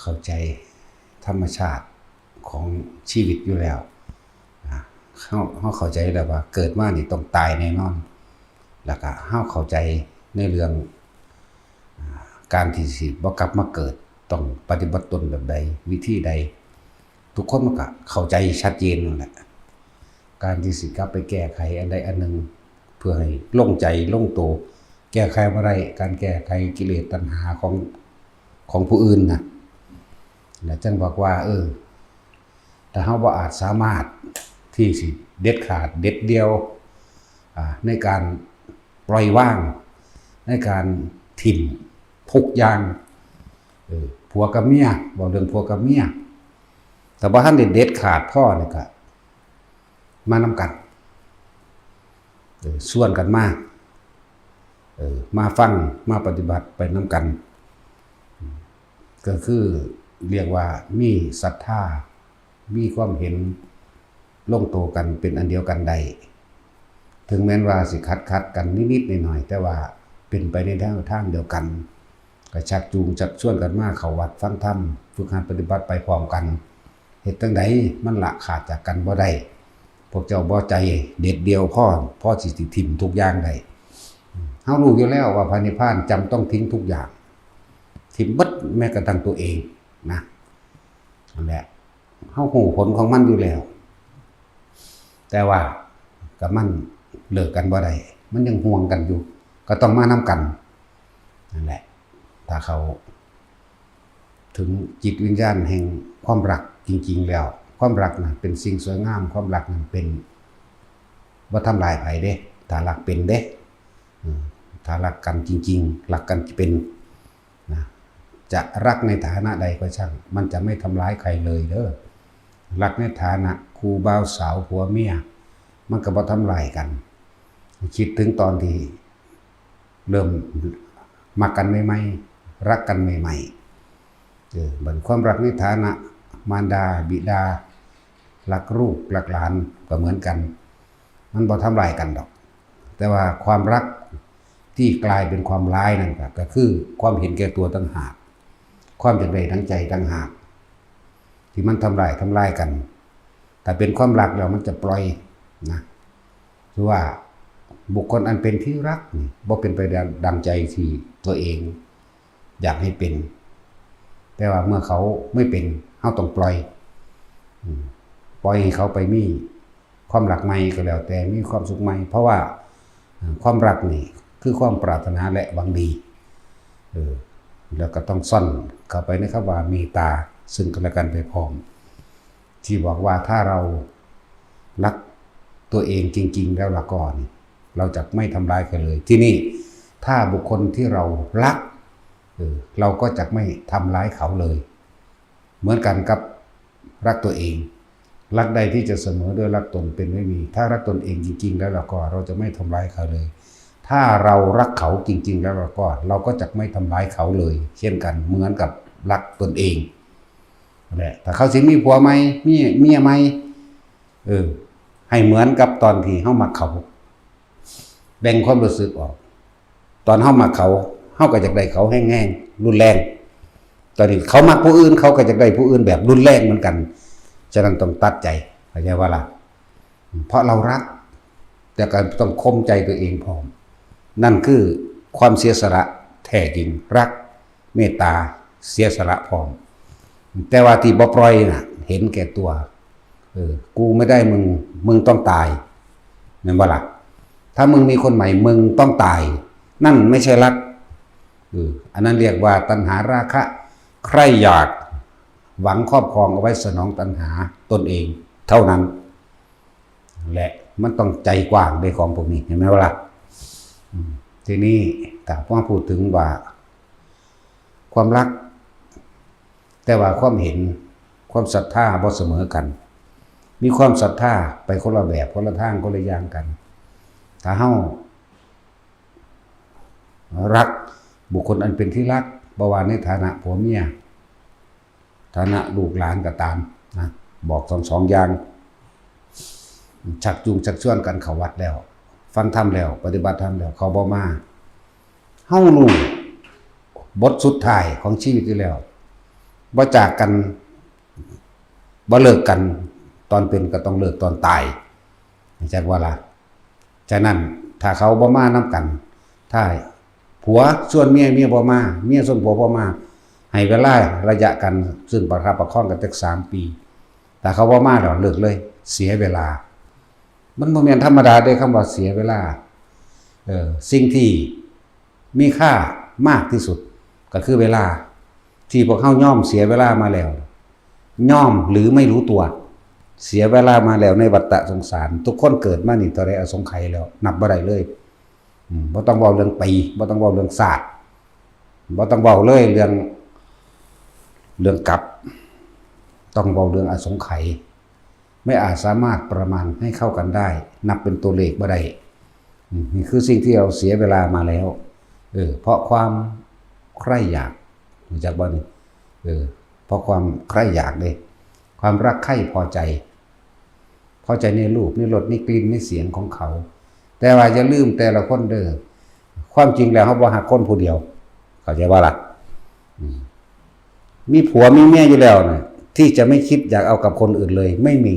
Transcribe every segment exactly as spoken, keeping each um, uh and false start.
เข้าใจธรรมชาติของชีวิตอยู่แล้ว อ่า เฮา เฮาเข้าใจแล้วว่าเกิดมานี่ต้องตายแน่นอน แล้วก็เฮาเข้าใจในเรื่อง อ่า การที่สิบ่กลับมาเกิด ต้องปฏิบัติตนแบบใด วิธีใด ทุกคนมันก็เข้าใจชัดเจนนั่นแหละ การที่สิกลับไปแก้ไขอันใดอันหนึ่ง เพื่อให้ลงใจลงโต แก้ไขบ่ได้ การแก้ไขกิเลสตัณหาของ ของผู้อื่นนะ แล้วจั่งบอกว่า เออ ถ้าเฮาบ่อาจสามารถที่สิเด็ดขาดเด็ดเดี่ยว อ่า ในการปล่อยวาง ในการถิ่มทุกอย่าง เออ ผัวกับเมีย เว้าเรื่องผัวกับเมีย แต่บ่ทันได้เด็ดขาดพอนี่ก็มานำกัน เออ ชวนกันมา เออ มาฟัง มาปฏิบัติไปนำกัน ก็คือเรียกว่ามีศรัทธา มีความเห็นลงโตกันเป็นอันเดียวกันได้ ถึงแม้นว่าสิขัดขัดกันนิดๆหน่อยๆ แต่ว่าเป็นไปในทาง ทางเดียวกัน ก็ชักจูงชักชวนกันมาเข้าวัดฟังธรรม ฝึกหัดปฏิบัติไปพร้อมกัน เฮ็ดจั่งใดมันละขาดจากกันบ่ได้ พวกเจ้าบ่ใจเด็ดเดี่ยวพอ พอสิถิ่มทุกอย่างได้ เฮารู้อยู่แล้วว่าพระนิพพานจำต้องทิ้งทุกอย่าง ถิ่มเบิดแม้กระทั่งตัวเองนะ นั่นแหละ เฮาฮู้ผลของมันอยู่แล้ว แต่ว่ากับมันเลิกกันบ่ได้ มันยังห่วงกันอยู่ ก็ต้องมานำกัน นั่นแหละ ถ้าเขาถึงจิตวิญญาณแห่งความรักจริงๆแล้ว ความรักน่ะเป็นสิ่งสวยงาม ความรักนั้นเป็น บ่ทำลายไผเด้ ถ้ารักเป็นเด้ อืม ถ้ารักกันจริงๆ รักกันเป็นนะ จะรักในฐานะใดก็ช่าง มันจะไม่ทำร้ายใครเลยเด้อ รักในฐานะคู่บ่าวสาวผัวเมีย มันก็บ่ทำลายกัน คิดถึงตอนที่เริ่มมักกันใหม่ๆ รักกันใหม่ๆ เออ บัดความรักในฐานะมารดาบิดา รักลูกรักหลานก็เหมือนกัน มันบ่ทำลายกันดอก แต่ว่าความรักที่กลายเป็นความร้ายนั่นก็ ก็คือความเห็นแก่ตัวต่างหาก ความอยากได้ดังใจต่างหาก ที่มันทำลาย ทำลายกัน ถ้าเป็นความรักแล้วมันจะปล่อยนะ คือว่าบุคคลอันเป็นที่รักนี่บ่เป็นไปดัง ดังใจที่ตัวเองอยากให้เป็น แต่ว่าเมื่อเขาไม่เป็น เฮาต้องปล่อย อืม ปล่อยให้เขาไปมีความรักใหม่ก็แล้วแต่ มีความสุขใหม่ เพราะว่า อ่า ความรักนี่คือความปรารถนาและหวังดี เออ แล้วก็ต้องซ่อนเข้าไปในคำว่าเมตตาซึ่งกันและกันไปพร้อม ที่บอกว่าถ้าเรารักตัวเองจริงๆแล้วละก็นี่ เราจะไม่ทำร้ายใครเลย ทีนี้ถ้าบุคคลที่เรารัก เออ เราก็จะไม่ทำร้ายเขาเลย เหมือนกันกับรักตัวเอง รักใดที่จะเสมอด้วยรักตนเป็นไม่มี ถ้ารักตนเองจริงๆแล้วละก็ เราจะไม่ทำร้ายเขาเลย ถ้าเรารักเขาจริงๆแล้วละก็ เราก็จะไม่ทำร้ายเขาเลย เช่นกัน เหมือนกับรักตนเอง นั่นแหละ ถ้าเขาสิมีผัวใหม่ มีเมียใหม่ เออ ให้เหมือนกับตอนที่เฮามักเขา แบ่งความรู้สึกออก ตอนเฮามักเขา เฮาก็อยากได้เขาแฮงๆ รุนแรง ตอนนี้เขามักผู้อื่น เขาก็อยากได้ผู้อื่นแบบรุนแรงเหมือนกัน ฉะนั้นต้องตัดใจ เข้าใจบ่ล่ะ เพราะเรารัก แต่ก็ต้องข่มใจตัวเองพร้อม นั่นคือความเสียสละแท้จริง รัก เมตตา เสียสละพร้อม แต่ว่าที่บ่ปล่อยน่ะ เห็นแก่ตัว เออ กูไม่ได้มึง มึงต้องตาย แม่นบ่ล่ะ ถ้ามึงมีคนใหม่ มึงต้องตาย นั่นไม่ใช่รัก เออ อันนั้นเรียกว่าตัณหาราคะ ใคร่อยาก หวังครอบครองเอาไว้สนองตัณหาตนเองเท่านั้นแหละ มันต้องใจกว้างในของพวกนี้ เห็นไหมวะล่ะ อืม ทีนี้ถ้าพอพูดถึงว่า ความรัก แต่ว่าความเห็น ความศรัทธาบ่เสมอกัน มีความศรัทธาไปคนละแบบ คนละทาง คนละอย่างกัน ถ้าเฮารักบุคคลอันเป็นที่รัก บ่ว่าในฐานะผัวเมีย ฐานะลูกหลานก็ตามนะ บอกทั้งสองอย่าง ชักจูงชักชวนกันเข้าวัดแล้ว ฟังธรรมแล้ว ปฏิบัติธรรมแล้ว เขาบ่มา เฮารู้บทสุดท้ายของชีวิตอยู่แล้ว บ่จากกัน บ่เลิกกัน ตอนเป็นก็ต้องเลิกตอนตาย จักว่าล่ะ ฉะนั้นถ้าเขาบ่มานำกัน ถ้าผัวชวนเมีย เมียบ่มา เมียชวนผัวบ่มา ให้เวลาระยะกัน ซึ่งประคับประคองกันจักสามปี ถ้าเขาบ่มาแล้วเลิกเลย เสียเวลา มันบ่แม่นธรรมดาเด้ คำว่าเสียเวลา เออ สิ่งที่มีค่ามากที่สุดก็คือเวลา ที่พวกเฮายอมเสียเวลามาแล้ว ยอมหรือไม่รู้ตัว เสียเวลามาแล้วในวัฏฏะสงสาร ทุกคนเกิดมานี่เท่าไรอสงไขยแล้ว นับบ่ได้เลย อืม บ่ต้องเว้าเรื่องปี บ่ต้องเว้าเรื่องชาติ บ่ต้องเว้าเลยเรื่อง เรื่องกัป ต้องเว้าเรื่องอสงไขย ไม่อาจสามารถประมาณให้เข้ากันได้ นับเป็นตัวเลขบ่ได้ อืม นี่คือสิ่งที่เราเสียเวลามาแล้ว เออ เพราะความใคร่อยาก รู้จักบ่นี่ เออ เพราะความใคร่อยากเด้ ความรักใคร่พอใจ พอใจในรูป ในรส ในกลิ่น ในเสียงของเขา แต่ว่าอย่าลืมแต่ละคนเด้อ ความจริงแล้วเฮาบ่ฮักคนผู้เดียว เข้าใจบ่ล่ะ อืม มีผัวมีเมียอยู่แล้วน่ะ ที่จะไม่คิดอยากเอากับคนอื่นเลย ไม่มี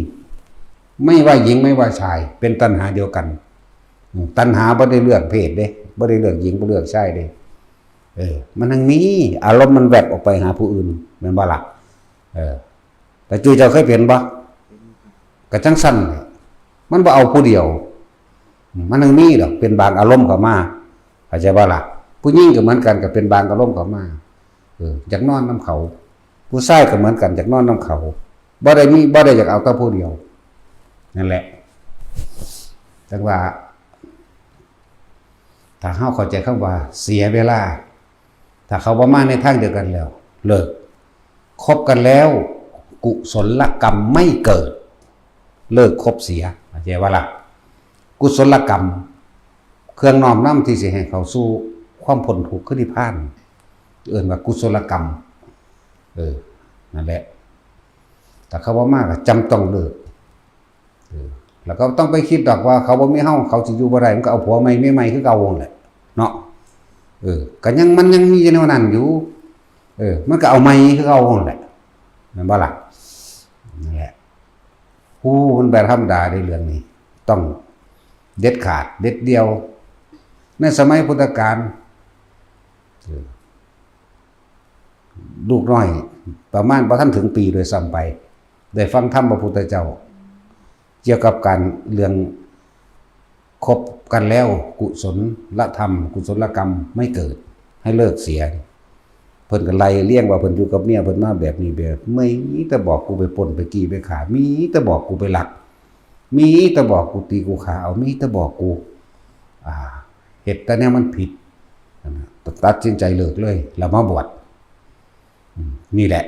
ไม่ว่าหญิงไม่ว่าชาย เป็นตัณหาเดียวกัน อืม ตัณหาบ่ได้เลือกเพศเด้ บ่ได้เลือกหญิง บ่เลือกชายเด้ เออ มันยังมีอารมณ์มันแวบออกไปหาผู้อื่น แม่นบ่ล่ะ เออ แต่จุ้ยเจ้าเคยเป็นบ่ ก็จั่งซั่นแหละ มันบ่เอาผู้เดียว มันยังมีดอก เป็นบางอารมณ์เข้ามา เข้าใจบ่ล่ะ ผู้หญิงก็เหมือนกัน ก็เป็นบางอารมณ์เข้ามา เออ อยากนอนนำเขา ผู้ชายก็เหมือนกัน อยากนอนนำเขา บ่ได้มี บ่ได้อยากเอาแต่ผู้เดียว นั่นแหละ จั่งว่า ถ้าเฮาเข้าใจคำว่าเสียเวลา ถ้าเขาบ่มาในทางเดียวกันแล้ว เลิก คบกันแล้ว กุศลกรรมไม่เกิด เลิกคบเสีย เข้าใจบ่ล่ะ กุศลกรรม เครื่องน้อมนำที่สิให้เข้าสู่ความพ้นทุกข์คือนิพพาน เอิ้นว่ากุศลกรรม เออ นั่นแหละ ถ้าเขาบ่มาก็จำต้องเลิก เออ แล้วก็ต้องไปคิดดอกว่าเขาบ่มีเฮา เขาสิอยู่บ่ได้ มันก็เอาผัวใหม่เมียใหม่คือเก่านั่นแหละ เนาะ เออ ก็ยัง มันยังมีอยู่แนวนั้นอยู่ เออ มันก็เอาใหม่คือเก่านั่นแหละ แม่นบ่ล่ะ นั่นแหละ โอ้ มันบ่ธรรมดาเด้เรื่องนี้ ต้องเด็ดขาด เด็ดเดี่ยว ในสมัยพุทธกาล เออ ลูกน้อย ประมาณบ่ทันถึงปีด้วยซ้ำไป ได้ฟังธรรมพระพุทธเจ้า เกี่ยวกับการเรื่องคบกันแล้วกุศลธรรม กุศลกรรมไม่เกิด ให้เลิกเสีย เพิ่นก็ไล่เรียงว่าเพิ่นอยู่กับเมียเพิ่นมาแบบนี้แบบ มีแต่บอกกูไปปล้นไปจี้ไปฆ่า มีแต่บอกกูไปลัก มีแต่บอกกูตีกูฆ่าเอา มีแต่บอกกู อ่า เฮ็ดแต่แนวมันผิด ตัดสินใจเลิกเลย แล้วมาบวช อืม นี่แหละ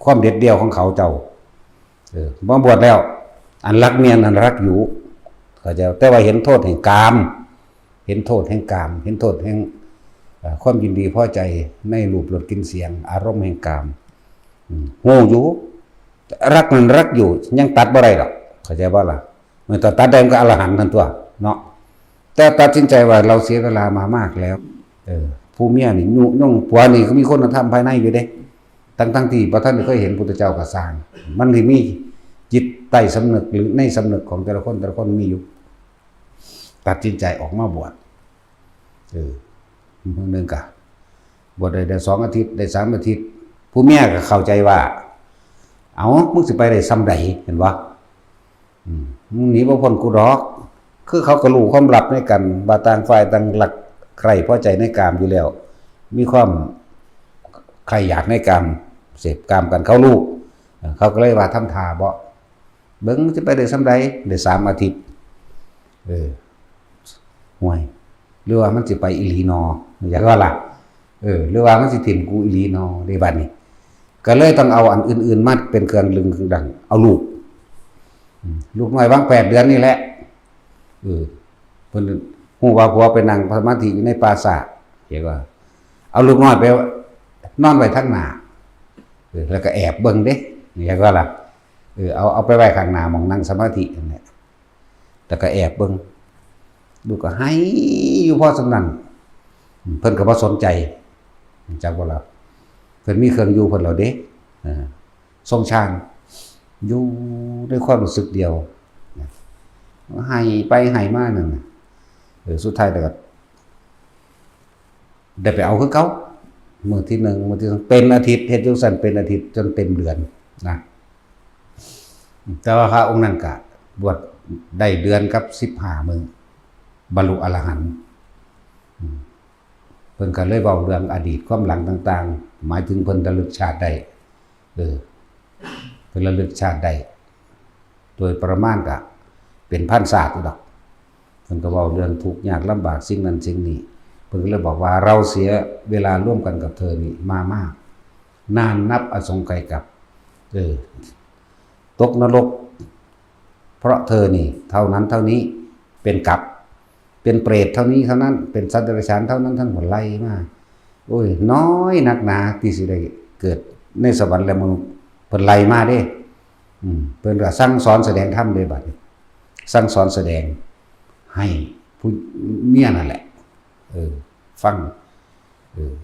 ความเด็ดเดี่ยวของเขาเจ้า เออ มาบวชแล้ว อันรักเมียนั้นรักอยู่ เข้าใจ แต่ว่าเห็นโทษแห่งกาม เห็นโทษแห่งกาม เห็นโทษแห่ง เอ่อ ความยินดีพอใจในรูปรสกลิ่นเสียง อารมณ์แห่งกาม อืม ฮู้อยู่ รักนั้นรักอยู่ ยังตัดบ่ได้ดอก เข้าใจบ่ล่ะ มันตัดได้มันก็อรหันต์นั่นตัว เนาะ แต่ตัดสินใจว่าเราเสียเวลามามากแล้ว เออ ผู้เมียนี่ยุยงผัวนี่ก็มีคุณธรรมภายในอยู่เด้ ทั้งๆที่บ่ทันได้เคยเห็นพุทธเจ้าก็ซ่าง มันสิมีจิตใต้สำนึกหรือในสำนึกของแต่ละคน แต่ละคนมีอยู่ ตัดสินใจออกมาบวช เออ มื้อหนึ่งก็บวชได้ ได้สองอาทิตย์ ได้สามอาทิตย์ ผู้เมียก็เข้าใจว่า เอ้า มึงสิไปได้ส่ำใด เห็นบ่ อืม มึงหนีบ่พ้นกูดอก คือเขาก็รู้ความลับในกัน ว่าต่างฝ่ายต่างรักใคร่พอใจในกามอยู่แล้ว มีความใคร่อยากในกาม เสพกามกัน เขารู้ เออ เขาก็เลยว่าทำท่าบ่ เบิ่งสิไปได้ส่ำใด ได้สามอาทิตย์ เออ ห่วย หรือว่ามันสิไปอีหลีนอ อยากว่าล่ะ เออ หรือว่ามันสิถิ่มกูอีหลีนอ เด้บัดนี้ ก็เลยต้องเอาอันอื่นๆมาเป็นเครื่องดึงดัน เอาลูก อืม ลูกน้อยวังแปดเดือนนี่แหละ เออ เพิ่นฮู้ว่าผัวไปนั่งสมาธิอยู่ในป่าช้า เห็นว่า เอาลูกน้อยไปนอนไว้ทางหน้า เออ แล้วก็แอบเบิ่งเด้ เห็นว่าล่ะ เออ เอา เอาไปไว้ข้างหน้าหม่องนั่งสมาธินั่นแหละ แล้วก็แอบเบิ่ง ลูกก็ไห้อยู่พอส่ำนั้น เพิ่นก็บ่สนใจ จักบ่ล่ะ เพิ่นมีเครื่องอยู่เพิ่นแล้วเด้ เอ ทรงฌาน อยู่ในความรู้สึกเดียวนะ ให้ไปให้มานั่นน่ะ เออ สุดท้ายแล้วก็ ได้ไปเอาคือเก่า มื้อที่หนึ่ง มื้อที่สอง เป็นอาทิตย์ เฮ็ดจั่งซั้นเป็นอาทิตย์จนเต็มเดือนนะ แต่ว่าพระองค์นั้นก็บวชได้เดือนกับสิบห้ามื้อ บรรลุอรหันต์ อืม เพิ่นก็เลยเว้าเรื่องอดีตความหลังต่างๆ หมายถึงเพิ่นระลึกชาติได้ เออ เพิ่นระลึกชาติได้ โดยประมาณก็เป็นพันชาติอยู่ดอก เพิ่นก็เว้าเรื่องทุกข์ยากลำบากสิ่งนั้นสิ่งนี้ เพิ่นก็เลยบอกว่า เราเสียเวลาร่วมกันกับเธอนี่มามาก นานนับอสงไขยกับ เออ ตกนรก เพราะเธอนี่ เท่านั้นเท่านี้ เป็นกับ เป็นเปรตเท่านี้เท่านั้น เป็นสัตว์เดรัจฉานเท่านั้น ท่านก็ไล่มา โอ้ย น้อยนักหนาที่สิได้เกิดในสวรรค์และมนุษย์ เพิ่นไล่มาเด้ อืม เพิ่นก็สั่งสอนแสดงธรรมเด้บัดนี้ สั่งสอนแสดงให้ผู้เมียนั่นแหละ เออ ฟัง เออ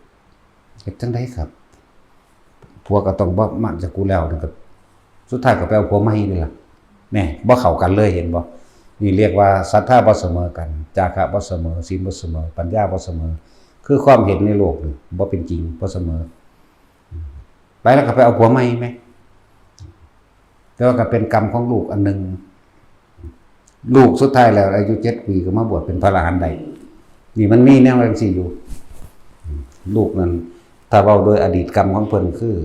เฮ็ดจั่งใดครับ ผัวก็ต้องบ่มักจากกูแล้วนี่ก็ สุดท้ายก็ไปเอาผัวใหม่นี่ล่ะ แน่ บ่เข้ากันเลย เห็นบ่ นี่เรียกว่าศรัทธาบ่เสมอกัน จาคะบ่เสมอ ศีลบ่เสมอ ปัญญาบ่เสมอ คือความเห็นในโลกนี่บ่เป็นจริง บ่เสมอ ไปแล้วก็ไปเอาผัวใหม่แหม แต่ว่าก็เป็นกรรมของลูกอันหนึ่ง ลูกสุดท้ายแล้วอายุเจ็ดปีก็มาบวชเป็นพระอรหันต์ได้ นี่มันมีแนวจั่งซี้อยู่ ลูกนั้น ถ้าเว้าโดยอดีตกรรมของเพิ่นคือ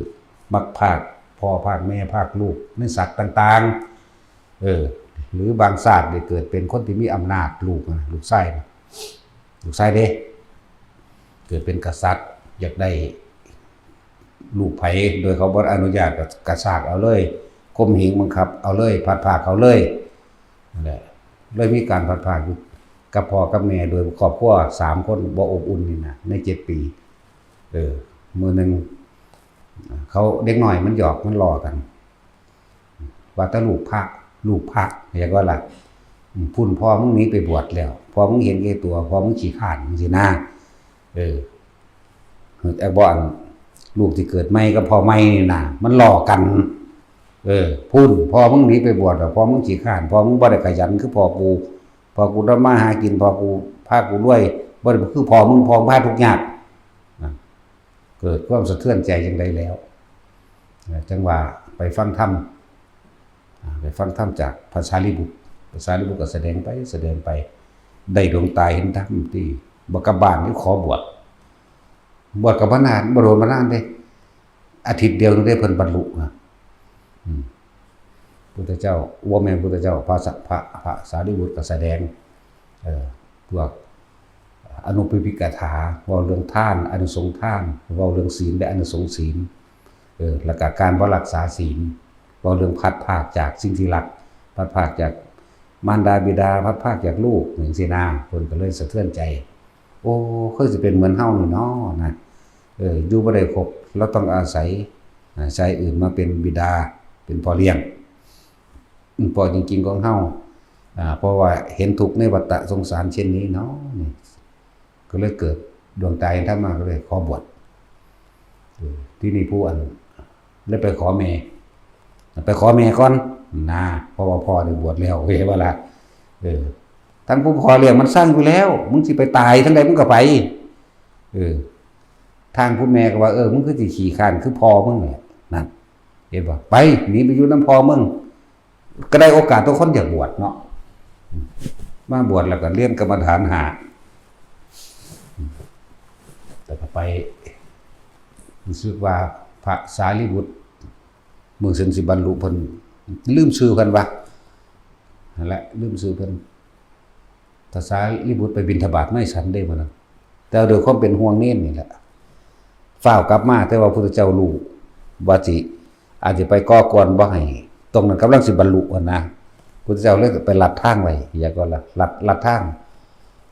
มักพรากพ่อพรากแม่พรากลูกในสัตว์ต่างๆ เออ หรือบางชาติได้เกิดเป็นคนที่มีอำนาจ ลูกนะ ลูกชายนะ ลูกชายเด้ เกิดเป็นกษัตริย์ อยากได้ลูกไผ โดยเขาบ่อนุญาตก็กระชากเอาเลย ข่มเหงบังคับเอาเลย พลัดพรากเอาเลย นั่นแหละ เลยมีการพลัดพรากอยู่กับพ่อกับแม่ โดยครอบครัวสามคนบ่อบอุ่นนี่นะ ในเจ็ดปี เออ มื้อหนึ่ง เขา เด็กน้อยมันหยอกมันล้อกัน ว่าแต่ลูกพระ ลูกพระ เรียกว่าล่ะ อืม พุ้นพ่อมึงหนีไปบวชแล้ว พ่อมึงเห็นแก่ตัว พ่อมึงขี้คร้านจั่งซี้นะ เออ แต่บ่อัน ลูกที่เกิดใหม่กับพ่อใหม่นี่นะ มันล้อกัน เออ พุ้น พ่อมึงหนีไปบวชแล้ว พ่อมึงขี้คร้าน พ่อมึงบ่ได้ขยันคือพ่อกู พ่อกูทำมาหากิน พ่อกูพากูรวย บ่ได้คือพ่อมึง พ่อมึงพาทุกข์ยาก นะ เกิดความสะเทือนใจจั่งใดแล้ว นะ จั่งว่าไปฟังธรรม อ่า ไปฟังธรรมจากพระสารีบุตร พระสารีบุตรก็แสดงไป แสดงไป ได้ดวงตาเห็นธรรมที่ บ่กลับบ้าน นี่ขอบวช บวชก็บ่นาน บ่โดนบ่นานเด้ อาทิตย์เดียวนึงได้เพิ่นบรรลุนะ อืม พุทธเจ้า บ่แม่นพุทธเจ้า พระสะ พระ พระสารีบุตรก็แสดง เอ่อ พวกอนุปปิกถา เว้าเรื่องทาน อานิสงส์ทาน เว้าเรื่องศีลและอานิสงส์ศีล เออ แล้วก็การบ่รักษาศีล เว้าเรื่องพลัดพรากจากสิ่งที่รัก พลัดพรากจากมารดาบิดา พลัดพรากจากลูก จั่งซี้นะ เพิ่นก็เลยสะเทือนใจ โอ้ คือสิเป็นเหมือนเฮานี่น้อนะ เออ อยู่บ่ได้ครบ เราต้องอาศัย อ่า ชายอื่นมาเป็นบิดา เป็นพ่อเลี้ยง อืม พ่อจริงๆของเฮา อ่า เพราะว่าเห็นทุกข์ในวัฏสงสารเช่นนี้เนาะ นี่ ก็เลยเกิดดวงตาเห็นธรรมมา ก็เลยขอบวช เออ ที่นี่ผู้อัน เลยไปขอแม่ ไปขอแม่ก่อน นะ เพราะว่าพ่อได้บวชแล้ว เห็นบ่ล่ะ เออ ทั้งผู้พ่อเลี้ยงมันสั่งอยู่แล้ว มึงสิไปตายทางใดมึงก็ไป เออ ทางผู้แม่ก็ว่า เออ มึงคือสิขี้คร้านคือพ่อมึงแหละ นั่น เห็นบ่ ไป หนีไปอยู่นำพ่อมึง ก็ได้โอกาส ตัวคนอยากบวชเนาะ มาบวชแล้วก็เรียนกรรมฐานห้า แล้วก็ไป รู้สึกว่าพระสารีบุตร มื้อซึ่งสิบรรลุเพิ่น ลืมชื่อเพิ่นวะ นั่นแหละ ลืมชื่อเพิ่น พระสารีบุตรไปบิณฑบาตไม่ฉันได้มื้อนั้น แต่ด้วยความเป็นห่วงเณรนี่แหละ ฟ้าวกลับมา แต่ว่าพุทธเจ้ารู้ว่าสิ อาจจะไปก่อกวนบ่ให้ ตรงนั้นกำลังสิบรรลุหั่นนะ พุทธเจ้าเลยไปลัดทางไว้ อย่างก็ลัด ลัด ลัดทาง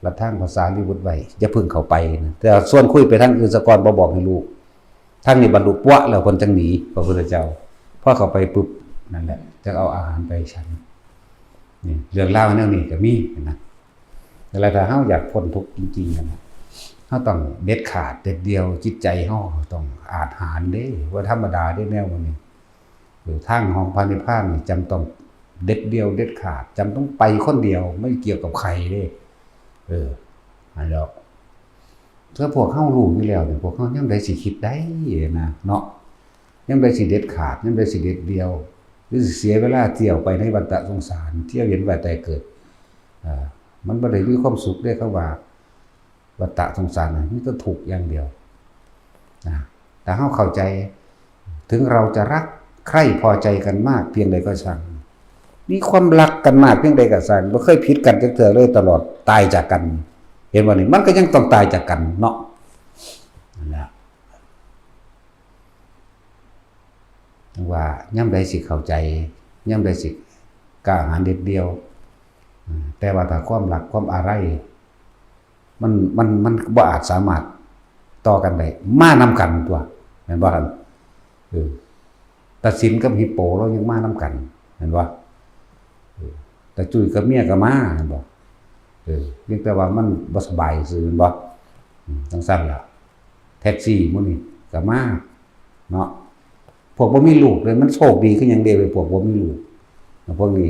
ลัดทางพระสารีบุตรไว้ อย่าเพิ่งเข้าไปนะ แต่ส่วนคุยไปทางอื่นซะก่อน บ่บอกให้รู้ ทางนี้บรรลุปั๊วแล้ว เพิ่นจั่งหนี พระพุทธเจ้า พอเข้าไปปุ๊บ นั่นแหละ จั่งเอาอาหารไปฉัน นี่ เรื่องราวแนวนี้ก็มีนะ แต่ถ้าเฮาอยากพ้นทุกข์จริงๆนะ เฮาต้องเด็ดขาดเด็ดเดี่ยว จิตใจเฮาต้องอาจหาญเด้ บ่ธรรมดาเด้แนวนี้ เออ ทางของพระนิพพานนี่จำต้องเด็ดเดี่ยวเด็ดขาด จำต้องไปคนเดียว ไม่เกี่ยวกับใครเด้ เออ นั่นแหละ ถ้าพวกเฮารู้อยู่แล้วเนี่ย พวกเฮายามใดสิคิดได้นะ เนาะ ยามใดสิเด็ดขาด ยามใดสิเด็ดเดี่ยว หรือสิเสียเวลาเที่ยวไปในวัฏสงสาร เที่ยวเวียนว่ายตายเกิด อ่า มันบ่ได้มีความสุขเด้ คำว่าวัฏสงสารน่ะ มีแต่ทุกข์อย่างเดียว นะ ถ้าเฮาเข้าใจ ถึงเราจะรักใคร่พอใจกันมากเพียงใดก็ช่าง มีความรักกันมากเพียงใดก็ช่าง บ่เคยผิดกันจักเทื่อเลย ตลอดตายจากกัน เห็นบ่นี่ มันก็ยังต้องตายจากกันเนาะ นั่นแหละ ว่า ยามใดสิเข้าใจ ยามใดสิกล้าหาญเด็ดเดี่ยว อืม แต่ว่าถ้าความรัก ความอาลัย มัน มัน มันบ่อาจสามารถต่อกันได้ มานำกันตั๊ว แม่นบ่หั่น เออ ตัดสินกับฮิปโปลาวยังมานำกัน แม่นบ่ เออ ตาจุ้ยกับเมียก็มา แม่นบ่ เออ เพียงแต่ว่ามันบ่สบายซื่อ แม่นบ่ อืม จั่งซั้นล่ะ แท็กซี่หมู่นี้ก็มา เนาะ พวกบ่มีลูกเลย มันโชคดีคือหยังเด้ พวกบ่มีลูก พวกนี้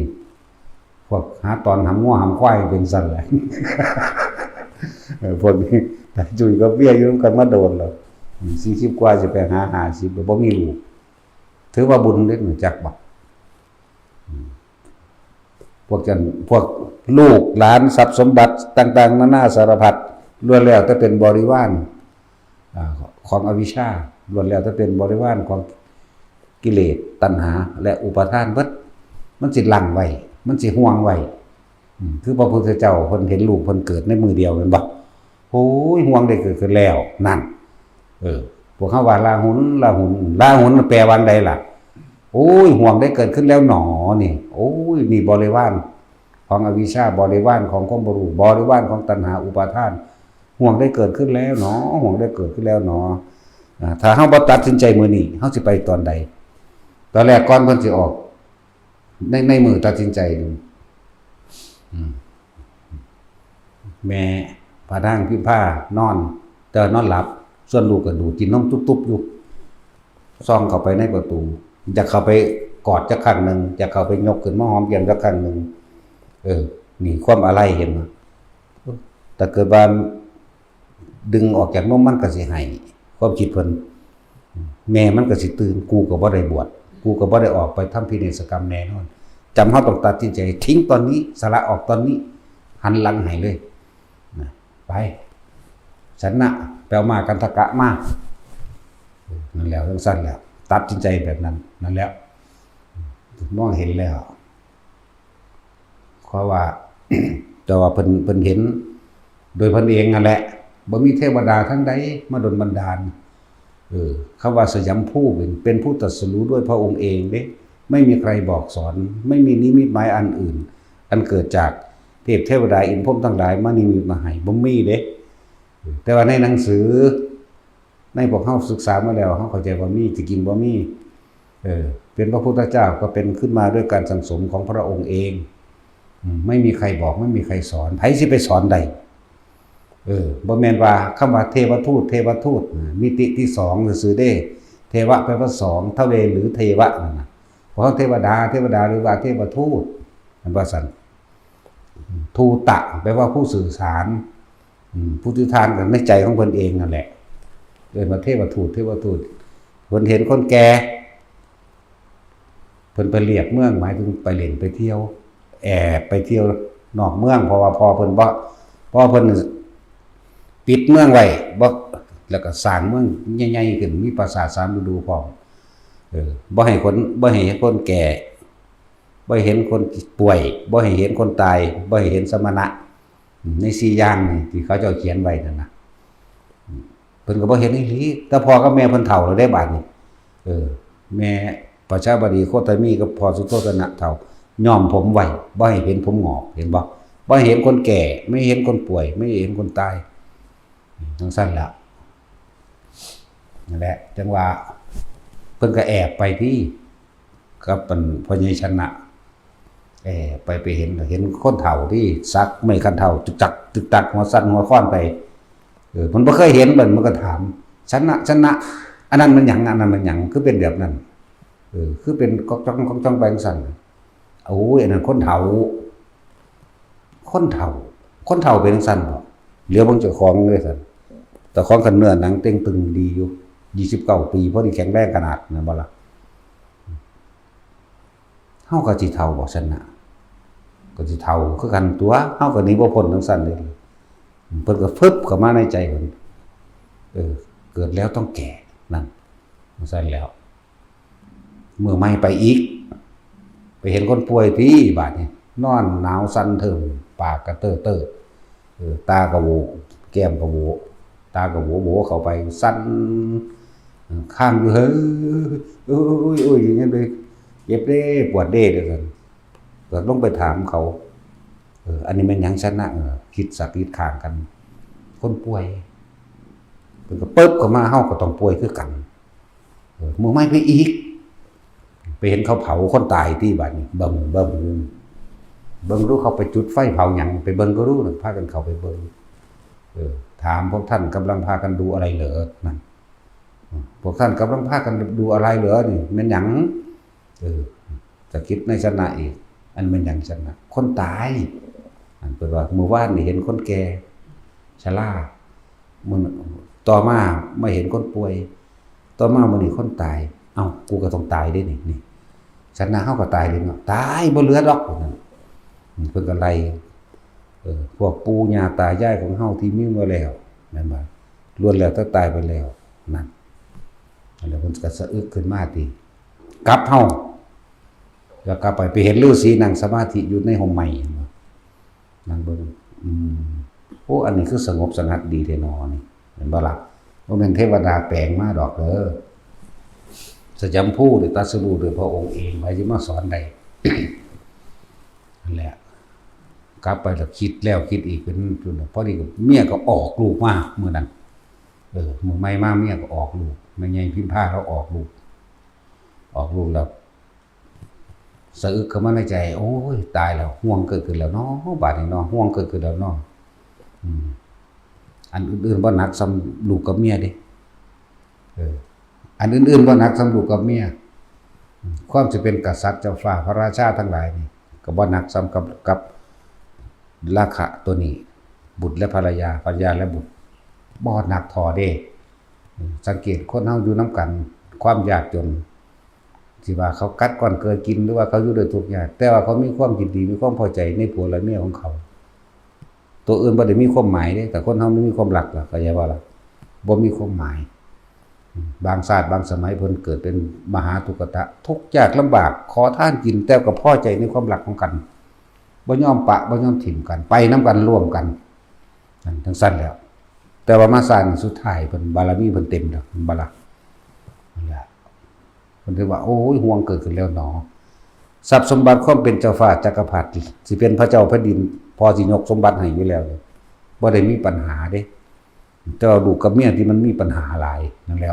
พวกหาตอนหำงัวหำควายเป็นซั้นแหละ เออ พวกนี้ ตาจุ้ยกับเมียอยู่นำกันมาโดนแล้ว อืม สี่สิบกว่าสิไปหาห้าสิบแล้วบ่มีลูก ถือว่าบุญเด้ รู้จักบ่ อืม พวกจั่น พวกลูกหลานทรัพย์สมบัติต่างๆนานาสารพัด ล้วนแล้วแต่เป็นบริวาร อ่า ของอวิชชา ล้วนแล้วแต่เป็นบริวารของกิเลส ตัณหา และอุปาทานเบิด มันสิลังไว้ มันสิห่วงไว้ อืม คือพระพุทธเจ้าเพิ่นเห็นลูกเพิ่นเกิดในมื้อเดียว แม่นบ่ โอ้ย ห่วงได้เกิดขึ้นแล้ว นั่น เออ พวกเฮาว่าลาหุน ลาหุน ลาหุนแปลว่าใดล่ะ โอ้ย ห่วงได้เกิดขึ้นแล้วหนอ นี่ โอ้ย นี่บริวารของอวิชชา บริวารของความบ่รู้ บริวารของตัณหาอุปาทาน ห่วงได้เกิดขึ้นแล้วหนอ ห่วงได้เกิดขึ้นแล้วหนอ อ่า ถ้าเฮาบ่ตัดสินใจมื้อนี้ เฮาสิไปตอนใด ตอนแรกก่อนเพิ่นสิออก ใน ในมื้อตัดสินใจนี่ อืม แม่พระนางพิมพานอน แต่ว่านอนหลับ ส่วนลูกก็ดูดกินนมตุ๊บๆอยู่ ส่องเข้าไปในประตู อยากเข้าไปกอดจักครั้งหนึ่ง อยากเข้าไปยกขึ้นมาหอมแก้มจักครั้งหนึ่ง เออ นี่ความอาลัย เห็นบ่ ถ้าเกิดว่า ดึงออกจากนมมันก็สิไห้ ความคิดเพิ่น แม่มันก็สิตื่น กูก็บ่ได้บวช กูก็บ่ได้ออกไปทำพิเนศกรรมแน่นอน จำเฮาต้องตัดสินใจทิ้งตอนนี้ สละออกตอนนี้ หันหลังให้เลย นะ ไป ชนะ แปลว่ามากันทกะมา นั่นแหละ จั่งซั้นแหละ ตัดสินใจแบบนั้น นั่นแหละ มองเห็นแล้ว เพราะว่า แต่ว่าเพิ่น เพิ่นเห็นโดยเพิ่นเองนั่นแหละ บ่มีเทวดาทางใดมาดลบันดาล เออ คำว่าสยามภูเป็น เป็นผู้ตรัสรู้ด้วยพระองค์เองเด้ ไม่มีใครบอกสอน ไม่มีนิมิตหมายอันอื่น อันเกิดจากเทพเทวดาอินทร์พรหมทั้งหลายมานิมิตมาให้ บ่มีเด้ แต่ว่าในหนังสือ ในพวกเฮาศึกษามาแล้ว เฮาเข้าใจว่ามี ที่จริงบ่มี เออ เป็นพระพุทธเจ้าก็เป็นขึ้นมาด้วยการสั่งสมของพระองค์เอง อืม ไม่มีใครบอก ไม่มีใครสอน ไผสิไปสอนได้ เออ บ่แม่นว่าคำว่าเทวทูต เทวทูต นะ มิติที่สองซื่อๆเด้ เทวะแปลว่าสอง ทเว หรือเทวะนั่นน่ะ เพราะเทวดา เทวดา หรือว่าเทวทูต มันว่าซั่น ทูตะ แปลว่าผู้สื่อสาร อืม ผู้สื่อสารกันในใจของเพิ่นเองนั่นแหละ เอิ้นว่าเทวทูต เทวทูต เพิ่นเห็นคนแก่ เพิ่นไปเลียบเมือง หมายถึงไปเล่นไปเที่ยว แอบไปเที่ยวนอกเมือง เพราะว่าพ่อเพิ่นบ่ พ่อเพิ่นปิดเมืองไว้ บ่ แล้วก็สร้างเมืองใหญ่ๆขึ้น มีปราสาทสามฤดูพร้อม เออ บ่ให้คน บ่ให้คนแก่ บ่ให้เห็นคนป่วย บ่ให้เห็นคนตาย บ่ให้เห็นสมณะ ในสี่อย่างนี่ที่เขาเจ้าเขียนไว้นั่นน่ะ เพิ่นก็บ่เห็นอีหลี แต่พ่อกับแม่เพิ่นเฒ่าแล้วเด้บาดนี้ เออ แม่ประชาบดีโคตมีกับพ่อสุโธทนะเฒ่า ย้อมผมไว้ บ่ให้เห็นผมหงอก เห็นบ่ บ่ให้เห็นคนแก่ ไม่ให้เห็นคนป่วย ไม่ให้เห็นคนตาย จั่งซั้นล่ะ นั่นแหละ จั่งว่า เพิ่นก็แอบไปที่ กับอันพ่อใหญ่ชนะ แอบไป ไปเห็น เห็นคนเฒ่าที่สักไม้คันเฒ่า จึกจัก จึกจัก หัวสั่นหัวคลอนไป เออ มันบ่เคยเห็น มัน มันก็ถาม ชนะ ชนะ อันนั้นมันหยัง อันนั้นมันหยัง คือเป็นแบบนั้น เออ คือเป็นก๊อกจ้องก๊อกจ้องไปจั่งซั้น โอ้ย อันนั้นคนเฒ่า คนเฒ่า คนเฒ่าเป็นจั่งซั้นบ่ เหลียวเบิ่งเจ้าของเลยซั่น เจ้าของก็เนื้อหนังเต่งตึงดีอยู่ ยี่สิบเก้าปี พอดีแข็งแรงขนาดนั้นบ่ล่ะ เฮาก็สิเฒ่าบ่ซั่นน่ะ ก็สิเฒ่าคือกันตั๊ว เฮาก็หนีบ่พ้นจั่งซั้นเด้ เพิ่นก็ฟึบเข้ามาในใจเพิ่น เออ เกิดแล้วต้องแก่ นั่น จั่งซั้นแล้ว มื้อใหม่ไปอีก ไปเห็นคนป่วยติบาดนี้ นอนหนาวสั่นเทิ่ม ปากกะเต้อๆ เออ ตากะโหว แก้มกะโหว ตากะโหวๆ เข้าไปสั่น เออ คางอยู่ เฮ้ย โอ๊ย โอ๊ย อยู่อย่างนั้นเลย เจ็บเด้ ปวดเด้ ว่าซั่น ก็ลงไปถามเขา เออ อันนี้แม่นหยังซั่นนะ เออ คิดสักคิดข้างกัน คนป่วย เพิ่นก็ปึ๊บเข้ามา เฮาก็ต้องป่วยคือกัน เออ มื้อใหม่ไปอีก ไปเห็นเขาเผาคนตายติบาดนี้ เบิ่ง เบิ่ง เบิ่งดูเขาไปจุดไฟเผาหยัง ไปเบิ่งก็รู้นะ พากันเข้าไปเบิ่ง เออ ถามพวกท่านกำลังพากันดูอะไรเหรอ นั่น อืม พวกท่านกำลังพากันดูอะไรเหรอนี่ แม่นหยัง เออ สะกิดในชนะอีก อันแม่นหยังชนะ คนตาย อันเพิ่นว่า มื้อวานนี่เห็นคนแก่ ชรา มื้อ ต่อมามาเห็นคนป่วย ต่อมามื้อนี้คนตาย เอ้า กูก็ต้องตายเด้นี่ นี่ ชนะเฮาก็ตายเด้เนาะ ตายบ่เหลือดอก นั่น อืม เพิ่นก็ไล่ เออ พวกปู่ย่าตายายของเฮาที่มีมาแล้ว แม่นบ่ ล้วนแล้วแต่ตายไปแล้ว นั่น แล้วเพิ่นก็สะอึกขึ้นมาติ กลับเฮา แล้วกลับไป ไปเห็นฤาษีนั่งสมาธิอยู่ในฮ่มไม้ เห็นบ่ นั่งเบิ่ง อืม โอ้ อันนี้คือสงบสงัดดีแท้หนอนี่ เห็นบ่ล่ะ บ่แม่นเทวดาแปลงมาดอกเด้อ สยามภูนี่ตรัสรู้ด้วยพระองค์เอง ไผสิมาสอนได้ นั่นแหละ กลับไปแล้วคิดแล้วคิดอีกเป็น พอดีกับเมียก็ออกลูกมามื้อนั้น เออ มื้อใหม่มาเมียก็ออกลูก แม่ใหญ่พิมพาลาวออกลูก ออกลูกแล้ว สะอึกเข้ามาในใจ โอ้ย ตายแล้ว ห่วงเกิดขึ้นแล้วเนาะ บาดนี้เนาะ ห่วงเกิดขึ้นแล้วเนาะ อืม อันอื่นๆ บ่หนักส่ำลูกกับเมียเด้ เออ อันอื่นๆ บ่หนักส่ำลูกกับเมีย อืม ความสิเป็นกษัตริย์เจ้าฟ้าพระราชาทั้งหลายนี่ ก็บ่หนักส่ำกับ กับราคะตัวนี้ บุตรและภรรยา ภรรยาและบุตร บ่หนักเท่าเด้ อืม สังเกตคนเฮาอยู่นำกัน ความยากจน สิว่าเขากัดก้อนเกลือกิน หรือว่าเขาอยู่ด้วยทุกข์ยาก แต่ว่าเขามีความยินดี มีความพอใจในผัวและเมียของเขา ตัวอื่นบ่ได้มีความหมายเด้ แต่คนเฮามันมีความรักล่ะ เข้าใจบ่ล่ะ บ่มีความหมาย อืม บางชาติบางสมัยเพิ่นเกิดเป็นมหาทุกขตะ ทุกข์ยากลำบาก ขอทานกิน แต่ก็พอใจในความรักของกัน บ่ยอมปะ บ่ยอมถิ่มกัน ไปนำกัน ร่วมกัน นั่นจั่งซั้นแหล้ว แต่ว่ามาชาตินี้สุดท้ายเพิ่นบารมีเพิ่นเต็มแล้ว เห็นบ่ล่ะ นั่นแหละ เพิ่นถือว่า โอ้ย ห่วงเกิดขึ้นแล้วหนอ ทรัพย์สมบัติความเป็นเจ้าฟ้าจักรพรรดิ สิเป็นพระเจ้าแผ่นดิน พ่อสิยกสมบัติให้อยู่แล้ว บ่ได้มีปัญหาเด้ แต่ว่าลูกกับเมียที่มันมีปัญหาหลายนั่นแหละ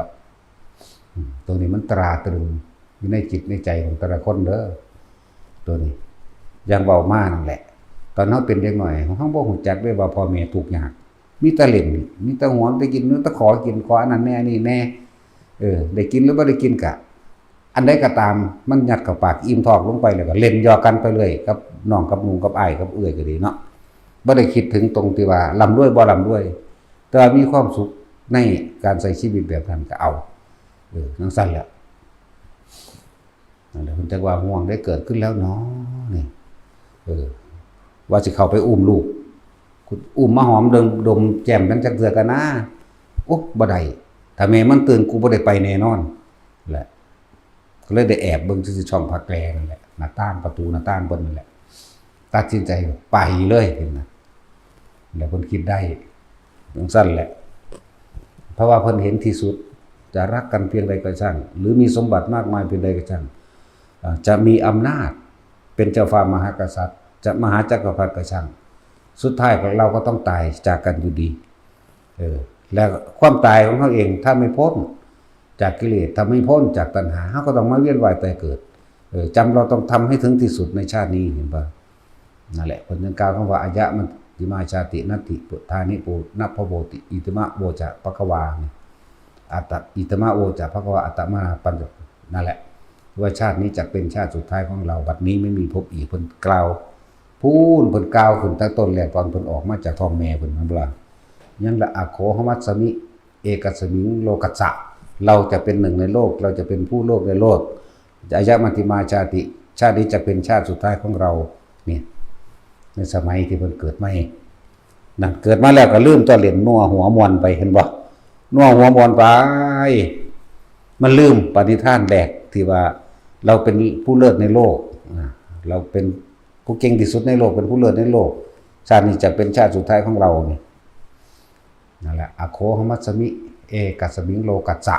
อืม ตรงนี้มันตราตรึงอยู่ในจิตในใจของแต่ละคนเด้อ ตัวนี้ อย่างเว้ามานั่นแหละ ตอนเฮาเป็นเด็กน้อย เฮาบ่ฮู้จักเด้ว่าพ่อแม่ทุกข์ยาก มีแต่เล่น มีแต่หวงแต่กิน มีแต่ขอกิน ขออันนั้นแหน่ อันนี้แหน่ เออ ได้กินหรือบ่ได้กินกะ อันใดก็ตาม มันยัดเข้าปาก อิ่มท้องลงไปแล้วก็เล่นหยอกกันไปเรื่อย กับน้องกับหมู่กับอ้ายกับเอื้อยก็ดีเนาะ บ่ได้คิดถึงตรงที่ว่าร่ำรวยบ่ร่ำรวย แต่ว่ามีความสุขในการใช้ชีวิตแบบนั้นก็เอา เออ จั่งซั้นแหละ นั่นแหละ เพิ่นจักว่าห่วงได้เกิดขึ้นแล้วหนอ นี่ เออ ว่าสิเข้าไปอุ้มลูก อุ้มมาหอมดม ดมแก้มกันจักเทื่อกันนะ โอ๊ะ บ่ได้ ถ้าแม่มันตื่น กูบ่ได้ไปแน่นอน แหละ ก็เลยได้แอบเบิ่งซื่อๆ ช่องผ้าแกรนั่นแหละ หน้าต่าง ประตูหน้าต่างเพิ่นนั่นแหละ ตัดสินใจไปเลย เห็นนะ แล้วเพิ่นคิดได้จั่งซั้นแหละ เพราะว่าเพิ่นเห็นที่สุด จะรักกันเพียงใดก็ช่าง หรือมีสมบัติมากมายเพียงใดก็ช่าง อ่า จะมีอำนาจเป็นเจ้าฟ้ามหากษัตริย์ จะมหาจักรพรรดิก็ช่าง สุดท้ายเราก็ต้องตายจากกันอยู่ดี เออ และความตายของเฮาเอง ถ้าไม่พ้นจากกิเลส ถ้าไม่พ้นจากตัณหา เฮาก็ต้องมาเวียนว่ายตายเกิด เออ จำเราต้องทำให้ถึงที่สุดในชาตินี้ เห็นปะ นั่นแหละ เพิ่นจึงกล่าวคำว่า อายะมัจฉิมาชาติ นัตถิพุทธานิปุนพโวติ อิติมะโวจะภะคะวา นี่ อัตตะ อิติมะโวจะภะคะวา อัตตะมะนาปัญจ นั่นแหละ ว่าชาตินี้จักเป็นชาติสุดท้ายของเรา บัดนี้ไม่มีพบอีก เพิ่นกล่าว พู้นเพิ่นกล่าวขึ้นตั้งต้นแรก ตอนเพิ่นออกมาจากท้องแม่เพิ่น แม่นบ่ล่ะ ยังละ อโขหมัสสมิ เอกัสสมิง โลกัสสะ เราจะเป็นหนึ่งในโลก เราจะเป็นผู้โลกในโลก อายะมัชฌิมาชาติ ชาตินี้จะเป็นชาติสุดท้ายของเรา เนี่ย ในสมัยที่เพิ่นเกิดมา นั่น เกิดมาแล้วก็ลืมตัว เล่นนัวหัวม่วนไป เห็นบ่ นัวหัวม่วนไป มันลืมปณิธานแรกที่ว่าเราเป็นผู้เลิศในโลก อ่า เราเป็นผู้เก่งที่สุดในโลก เป็นผู้เลิศในโลก ชาตินี้จะเป็นชาติสุดท้ายของเราเนี่ย นั่นแหละ อโขหมัสสมิ เอกัสสมิง โลกัสสะ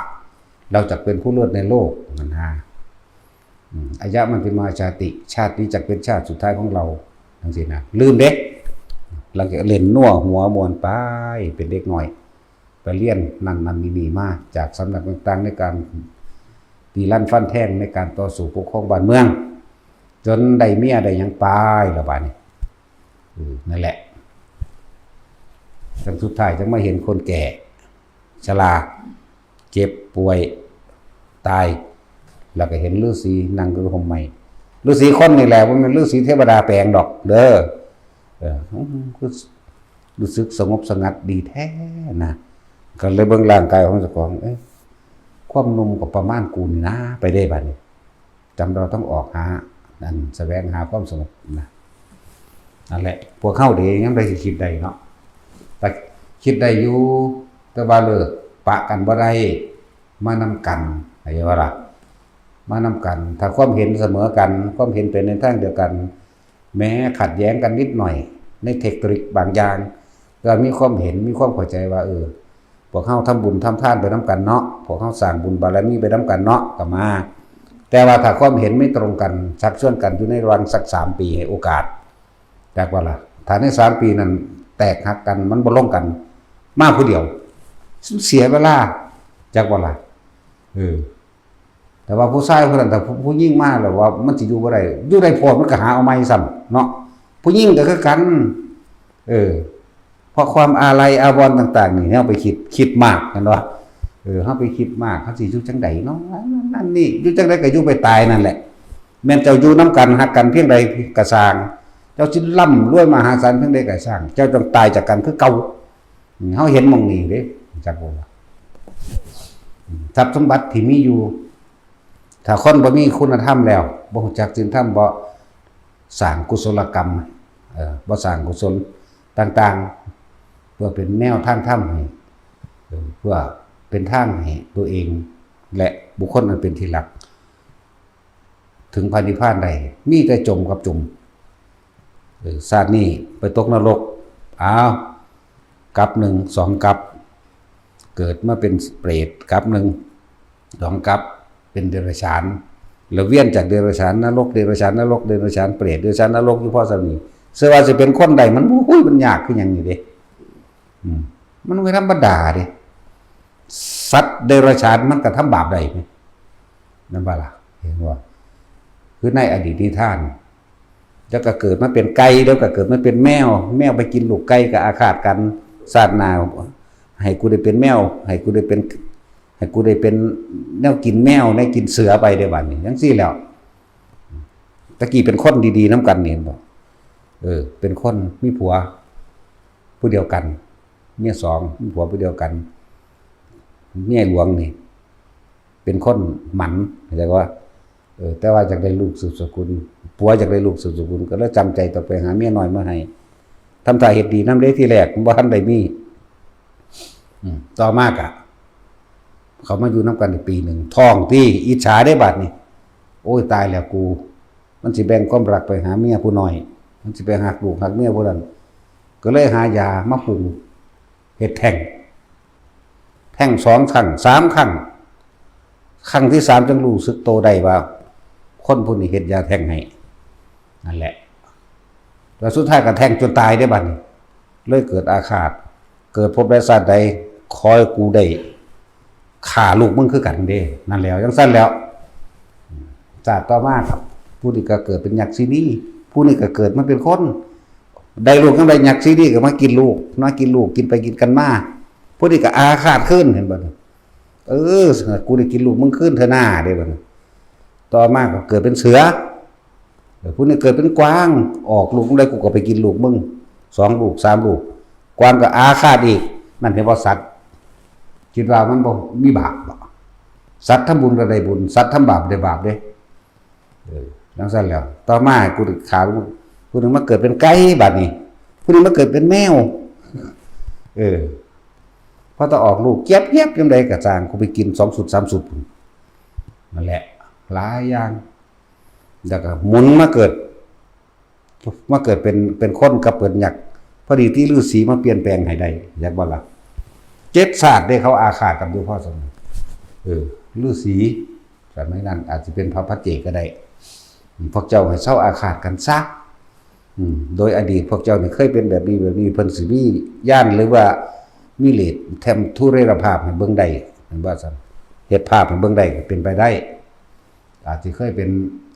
เราจะเป็นผู้เลิศในโลก นั่นนะ อืม อายะมัชฌิมาชาติ ชาตินี้จะเป็นชาติสุดท้ายของเรา จังซี่นะ ลืมเด้ หลังจากเล่นนัวหัวม่วนไป เป็นเด็กน้อย ไปเรียนนั่นนั่นนี่นี่มา จากสำนักต่างๆ ในการตีลันฟันแทง ในการต่อสู้ปกครองบ้านเมือง จนได้เมียได้หยังไปแล้วบาดนี้ เออ นั่นแหละ จนสุดท้ายจังมาเห็นคนแก่ ชรา เจ็บป่วย ตาย แล้วก็เห็นฤๅษีนั่งอยู่ฮ่มไม้ ฤๅษีคนนี่แหละ บ่แม่นฤๅษีเทวดาแปลงดอกเด้อ เออ อืม คือรู้สึกสงบสงัดดีแท้นะ ก็เลยเบิ่งร่างกายของเจ้าของ เอ๊ะ ความหนุ่มก็ประมาณกูนี่นะ ไปได้บัดนี้ จำเราต้องออกหา นั่น แสวงหาความสงบนะ นั่นแหละ พวกเฮาเด้ ยังได้สิคิดได้เนาะ แต่คิดได้อยู่ แต่ว่าเลิก ปะกันบ่ได้ มานำกัน เข้าใจบ่ล่ะ มานำกัน ถ้าความเห็นเสมอกัน ความเห็นเป็นในทางเดียวกัน แม้ขัดแย้งกันนิดหน่อย ในเทคนิคบางอย่าง ก็มีความเห็น มีความเข้าใจว่า เออ พวกเฮาทำบุญทำทานไปนำกันเนาะ พวกเฮาสร้างบุญบารมีไปนำกันเนาะ ก็มา แต่ว่าถ้าความเห็นไม่ตรงกัน ชักชวนกันอยู่ในระหว่างสักสามปี ให้โอกาส จักว่าล่ะ ถ้าในสามปีนั้นแตกหักกัน มันบ่ลงกัน มาผู้เดียว เสียเวลา จักว่าล่ะ เออ แต่ว่าผู้ชายผู้นั้น ถ้าผู้ ผู้หญิงมาแล้วว่ามันสิอยู่บ่ได้ อยู่ได้โพดมันก็หาเอาใหม่ซ้ำเนาะ ผู้หญิงก็คือกัน เออ เพราะความอาลัยอาวรณ์ต่างๆ นี่ เฮาไปคิด คิดมาก แม่นบ่ เออ เฮาไปคิดมาก เฮาสิอยู่จั่งใดเนาะ นั่นนี่ อยู่จั่งใดก็อยู่ไปตายนั่นแหละ แม่นเจ้าอยู่นำกัน ฮักกันเพียงใดก็ซ่าง เจ้าสิร่ำรวยมหาศาลเพียงใดก็ซ่าง เจ้าต้องตายจากกันคือเก่า อืม เฮาเห็นหม่องนี้เด้ จักบ่ว่า อืม ทรัพย์สมบัติที่มีอยู่ ถ้าคนบ่มีคุณธรรมแล้ว บ่รู้จักศีลธรรม บ่สร้างกุศลกรรม เอ่อ บ่สร้างกุศลต่างๆ เพื่อเป็นแนวทางธรรมให้ เอ่อ เพื่อเป็นทางให้ตัวเอง และบุคคลอันเป็นที่รัก ถึงพระนิพพานได้ มีแต่จมกับจม เออ ชาตินี้ไปตกนรก อ้าว กัปหนึ่ง สองกัป เกิดมาเป็นเปรตกัปหนึ่ง สองกัป เป็นเดรัจฉาน แล้วเวียนจากเดรัจฉานนรก เดรัจฉานนรก เดรัจฉานเปรต เดรัจฉานนรก อยู่พอส่ำนี้ เชื่อว่าสิเป็นคนได้ มัน อุ้ย มันยากคือหยังนี่เด้ อืม มันบ่ธรรมดาเด้ สัตว์เดรัจฉานมันก็ทำบาปได้นี่ นั่นบ่ล่ะ เห็นบ่ คือในอดีตนิทาน แล้วก็เกิดมาเป็นไก่ แล้วก็เกิดมาเป็นแมว แมวไปกินลูกไก่ก็อาฆาตกัน ชาติหน้าให้กูได้เป็นแมว ให้กูได้เป็น ให้กูได้เป็นแนวกินแมว แนวกินเสือไปเด้อบัดนี้ จั่งซี้แหล้ว ตะกี้เป็นคนดีๆ นำกันนี่ เห็นบ่ เออ เป็นคนมีผัวผู้เดียวกัน เมียสอง มีผัวผู้เดียวกัน เมียหลวงนี่ เป็นคนหมัน เข้าใจบ่ เออ แต่ว่าอยากได้ลูกสืบสกุล ผัวอยากได้ลูกสืบสกุล ก็เลยจำใจต้องไปหาเมียน้อยมาให้ ทำท่าเฮ็ดดีนำเด้ ทีแรกบ่ทันได้มี อืม ต่อมาก็ เขามาอยู่นำกันได้ปีหนึ่ง ท้องติ อิจฉาเด้บัดนี้ โอ้ย ตายแล้วกู มันสิแบ่งความรักไปหาเมียผู้น้อย มันสิไปฮักลูกฮักเมียผู้นั้น ก็เลยหายามาปรุง เฮ็ดแท้ง แท้งสองครั้ง สามครั้ง ครั้งที่สามจึงรู้สึกโตได้ว่า คนผู้นี้เฮ็ดยาแท้งให้ นั่นแหละ แล้วสุดท้ายก็แท้งจนตายเด้บัดนี้ เลยเกิดอาฆาต เกิดภพใดชาติใด ขอให้กูได้ฆ่าลูกมึงคือกันเด้ นั่นแหล้ว จั่งซั้นแหล้ว ชาติต่อมาครับ ผู้นี้ก็เกิดเป็นยักษินี ผู้นี้ก็เกิดมาเป็นคน ได้ลูกจั่งใด ยักษินีก็มากินลูก มากินลูก กินไปกินกันมา ผู้นี้ก็อาฆาตคืน เห็นบ่ เออ กูได้กินลูกมึงคืนเทื่อหน้าเด้บัดนี้ ต่อมาก็เกิดเป็นเสือ เออ ผู้นี้เกิดเป็นกวาง ออกลูกได้ กูก็ไปกินลูกมึง สองลูก สามลูก กวางก็อาฆาตอีก นั่นเห็นบ่ สัตว์ คิดว่ามันบ่มีบาปบ่ สัตว์ทำบุญก็ได้บุญ สัตว์ทำบาปได้บาปเด้ เออ จั่งซั่นแหล้ว ต่อมากูฆ่าผู้หนึ่งมาเกิดเป็นไก่ บัดนี้ ผู้หนึ่งมาเกิดเป็นแมว เออ พอตะออกลูกเจี๊ยบๆ ยามใดก็ซ่าง กูไปกินสองสุด สามสุด นั่นแหละ หลายอย่าง แล้วก็หมุนมาเกิด มาเกิดเป็น เป็นคนกับเป็นยักษ์ พอดีที่ฤาษีมาเปลี่ยนแปลงให้ได้ อยากบ่ล่ะ เจ็ดชาติเด้ เขาอาฆาตกันอยู่พอสมควร เออ ฤาษี สมัยนั้นอาจจะเป็นพระปัจเจกก็ได้ พวกเจ้าให้เซาอาฆาตกันซะ อืม โดยอดีตพวกเจ้านี่เคยเป็นแบบนี้แบบนี้ เพิ่นสิมีญาณหรือว่ามีฤทธิ์แถมทุเรศภาพให้เบิ่งได้ แม่นบ่ซั่น เฮ็ดภาพให้เบิ่งได้ก็เป็นไปได้ อาจสิเคยเป็น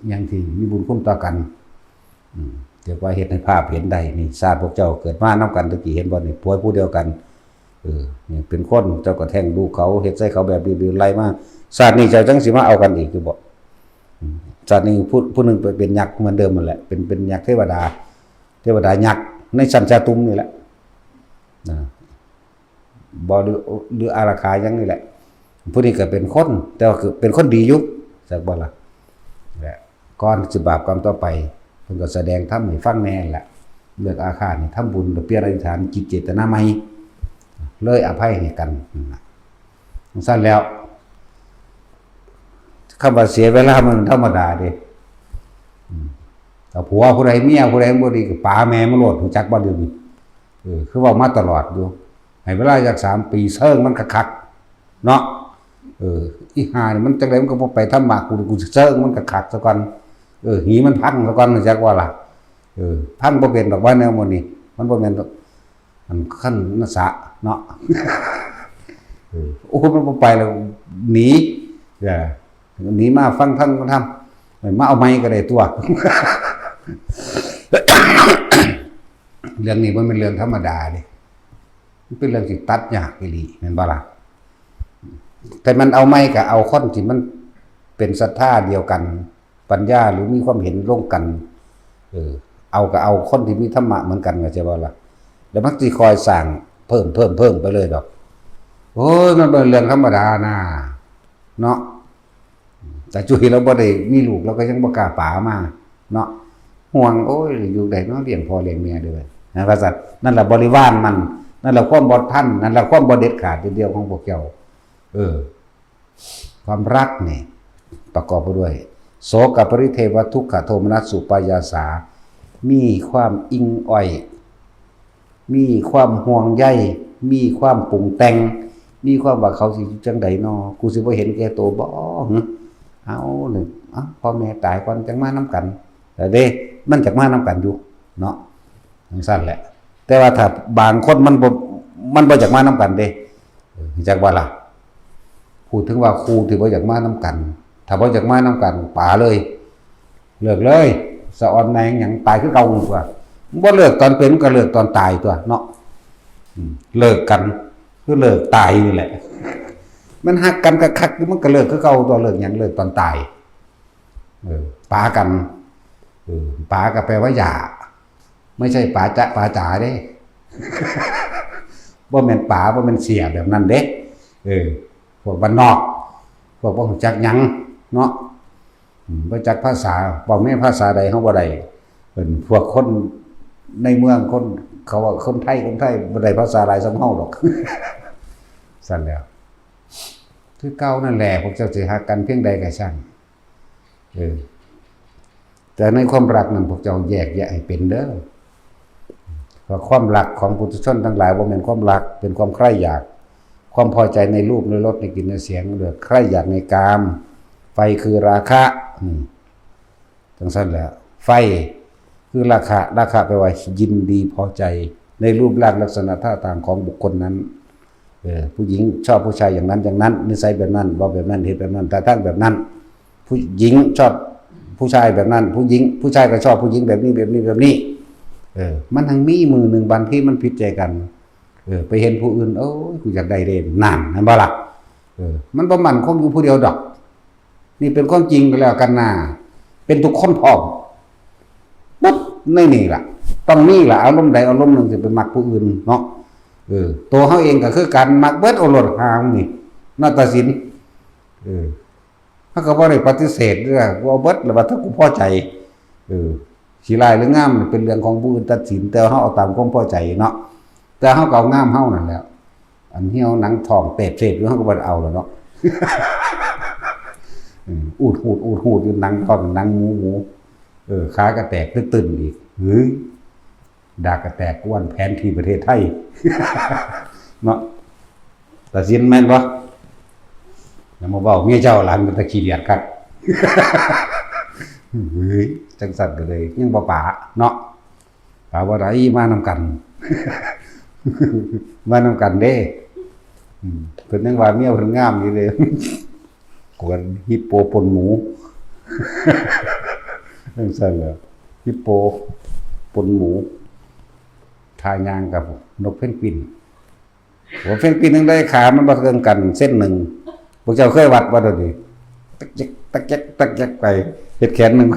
หยังที่มีบุญคุณต่อกัน อืม เรียกว่าเฮ็ดให้ภาพเห็นได้ นี่ ชาติพวกเจ้าเกิดมานำกันตะกี้ เห็นบ่นี่ ผัวผู้เดียวกัน เออ นี่เป็นคน เจ้าก็แท้งลูกเขา เฮ็ดใส่เขาแบบนี้ๆ ไล่มา ชาตินี้เจ้าจั่งสิมาเอากันอีกอยู่บ่ อืม ชาตินี้ผู้ ผู้หนึ่งไปเป็นยักษ์เหมือนเดิมนั่นแหละ เป็น เป็นยักษ์เทวดา เทวดายักษ์ในชั้นจาตุมนี่แหละ นะ บ่ หรือ หรืออารักขาหยังนี่แหละ ผู้นี้ก็เป็นคน แต่ว่าคือเป็นคนดีอยู่ จักบ่ล่ะ และก่อนสิบาปกรรมต่อไป เพิ่นก็แสดงธรรมให้ฟังแน่แหละ เลิกอาฆาตนี่ ทำบุญ เปลี่ยนอธิษฐานจิตเจตนาใหม่ เลยอภัยให้กันนั่นน่ะ จั่งซั่นแล้ว คำว่าเสียเวลามันธรรมดาเด้ อืม ถ้าผัวผู้ใด เมียผู้ใดบ่ดีก็ป๋าแม่มันโลด รู้จักบ่เดี๋ยวนี้ เออ คือเว้ามาตลอดอยู่ ให้เวลาจักสามปี เซิงมันคักๆ เนาะ เออ อีห่านี่มันจั่งใดมันก็บ่ไปธรรมะ กู กูสิเซิงมันคักๆ ซะก่อน เออ หีมันพังซะก่อน รู้จักบ่ล่ะ เออ พังบ่เป็นดอกว่าแนวหมู่นี้ มันบ่แม่นดอก อันคันนะสะเนาะ เออ โอ้ มันบ่ไปแล้ว หนี เออ หนีมาฟังธรรม มาเอาไม้ก็ได้ตัว เรื่องนี้มันเป็นเรื่องธรรมดาเลย มันเป็นเรื่องที่ตัดยากอีหลี แม่นบ่ล่ะ แต่มันเอาไม้ก็เอาคนที่มันเป็นศรัทธาเดียวกัน ปัญญาหรือมีความเห็นร่วมกัน เออ เอาก็เอาคนที่มีธรรมะเหมือนกัน เข้าใจบ่ล่ะ แล้วมันสิคอยสร้างเพิ่ม เพิ่ม เพิ่มไปเลยดอก โอ้ย มันเป็นเรื่องธรรมดานะ เนาะ แต่จุ้ยเราบ่ได้มีลูก เราก็ยังบ่กล้าป๋ามา เนาะ ห่วง โอ้ย อยู่ได้เนาะ เลี้ยงพ่อเลี้ยงแม่ด้วยนะ ว่าซั่น นั่นแหละบริวารมัน นั่นแหละความบ่ทัน นั่นแหละความบ่เด็ดขาดเดียวของพวกเจ้า เออ ความรักนี่ประกอบไปด้วย โสกปริเทวทุกขโทมนัสสุปายาสา มีความอิงอ้อย มีความห่วงใย มีความปรุงแต่ง มีความว่าเขาสิอยู่จั่งใดน้อ กูสิบ่เห็นแก่ตัวบ่ หึ เอาเลย เอ้า พ่อแม่ตายก่อนจั่งมานำกัน แต่เด้ มันจักมานำกันอยู่ เนาะ จั่งซั่นแหละ แต่ว่าถ้าบางคนมันบ่ มันบ่อยากมานำกันเด้ เออ จักว่าล่ะ พูดถึงว่าคู่ที่บ่อยากมานำกัน ถ้าบ่อยากมานำกัน ป๋าเลย เลิกเลย สะออนแมงหยัง ตายคือเก่าตัว บ่เลิกตอนเป็นก็เลิกตอนตายตัวเนาะ อืม เลิกกัน คือเลิกตายนี่แหละ มันฮักกันคักๆ มันก็เลิกคือเก่าตัว เลิกหยัง เลิกตอนตาย เออ ป๋ากัน เออ ป๋าก็แปลว่าอย่า ไม่ใช่ป๋าจ๊ะป๋าจ๋าเด้ บ่แม่นป๋า บ่แม่นเสี่ยแบบนั้นเด้ เออ พวกบ้านนอก พวกบ่รู้จักหยังเนาะ อืม บ่จักภาษา เว้าในภาษาใดเฮาบ่ได้ เป็นพวกคนในเมือง คน เขาว่าคนไทย คนไทยบ่ได้ภาษาหลายส่ำเฮาดอก ซั่นแหล้ว คือเก่านั่นแหละ พวกเจ้าสิฮักกันเพียงใดก็ช่าง เออ แต่ในความรักนั้นพวกเจ้าแยกแยะให้เป็นเด้อ เพราะความรักของปุถุชนทั้งหลายบ่แม่นความรัก เป็นความใคร่อยาก ความพอใจในรูป ในรส ในกลิ่น ในเสียง หรือใคร่อยากในกาม ไฟคือราคะ อืม จั่งซั่นแหละ ไฟคือราคะ ราคะแปลว่ายินดีพอใจในรูปร่างลักษณะท่าทางของบุคคลนั้น เออ ผู้หญิงชอบผู้ชายอย่างนั้นอย่างนั้น นิสัยแบบนั้น เว้าแบบนั้น เฮ็ดแบบนั้น ท่าทางแบบนั้น ผู้หญิงชอบผู้ชายแบบนั้น ผู้หญิง ผู้ชายก็ชอบผู้หญิงแบบนี้ แบบนี้ แบบนี้ เออ มันทั้งมีมื้อหนึ่งบางทีมันผิดใจกัน เออ ไปเห็นผู้อื่น โอ้ย กูอยากได้เด้ นั่น แม่นบ่ล่ะ เออ มันบ่มั่นคงอยู่ผู้เดียวดอก นี่เป็นความจริงก็แล้วกันนะ เป็นทุกคนพร้อม ปุ๊บ ในนี่ล่ะ ต้องมีล่ะ อารมณ์ใดอารมณ์หนึ่งสิไปมักผู้อื่นเนาะ เออ ตัวเขาเองก็คือการมักเบิดเอาโลดหาหมู่นี่ นาฏศิลป์ เออ เขาก็บ่ได้ปฏิเสธเด้อ กูเอาเบิดแล้วว่าถ้ากูพอใจ เออ สิร้ายหรืองามเป็นเรื่องของผู้อื่นตัดสิน แต่เฮาเอาตามความพอใจเนาะ แต่เฮาก็เอางามเฮานั่นแหละ อันเหี่ยวหนังท้องเปรตๆอยู่ เฮาก็บ่ได้เอาแล้วเนาะ อืม อูดหูด อูดหูดอยู่ หนังท้อง หนังหมูหมู เออ ขากะแตกตึ้นๆอีก เฮ้ย ดากกะแตกกวนแผนที่ประเทศไทย เนาะ ตัดสินแม่นบ่ อย่ามาเว้าเมียเจ้าหลานเป็นตาขี้เดียดคัก เฮ้ย จังซั่นก็เลยยังบ่ป๋าเนาะ ป๋าบ่ได้ มานำกัน มานำกันเด้ อืม เพิ่นยังว่าเมียเพิ่นงามอยู่เด้ กวนฮิปโปปนหมู จังซั่นแหละ ฮิปโปปนหมู ท่ายางกับนกเพนกวิน หัวเพนกวินยังได้ขามันบ่เทิงกันเส้นหนึ่ง พวกเจ้าเคยวัดบ่เดี๋ยวนี้ ตักแจ๊ก ตักแจ๊ก ตักแจ๊กไป เฮ็ดแขนหนึ่ง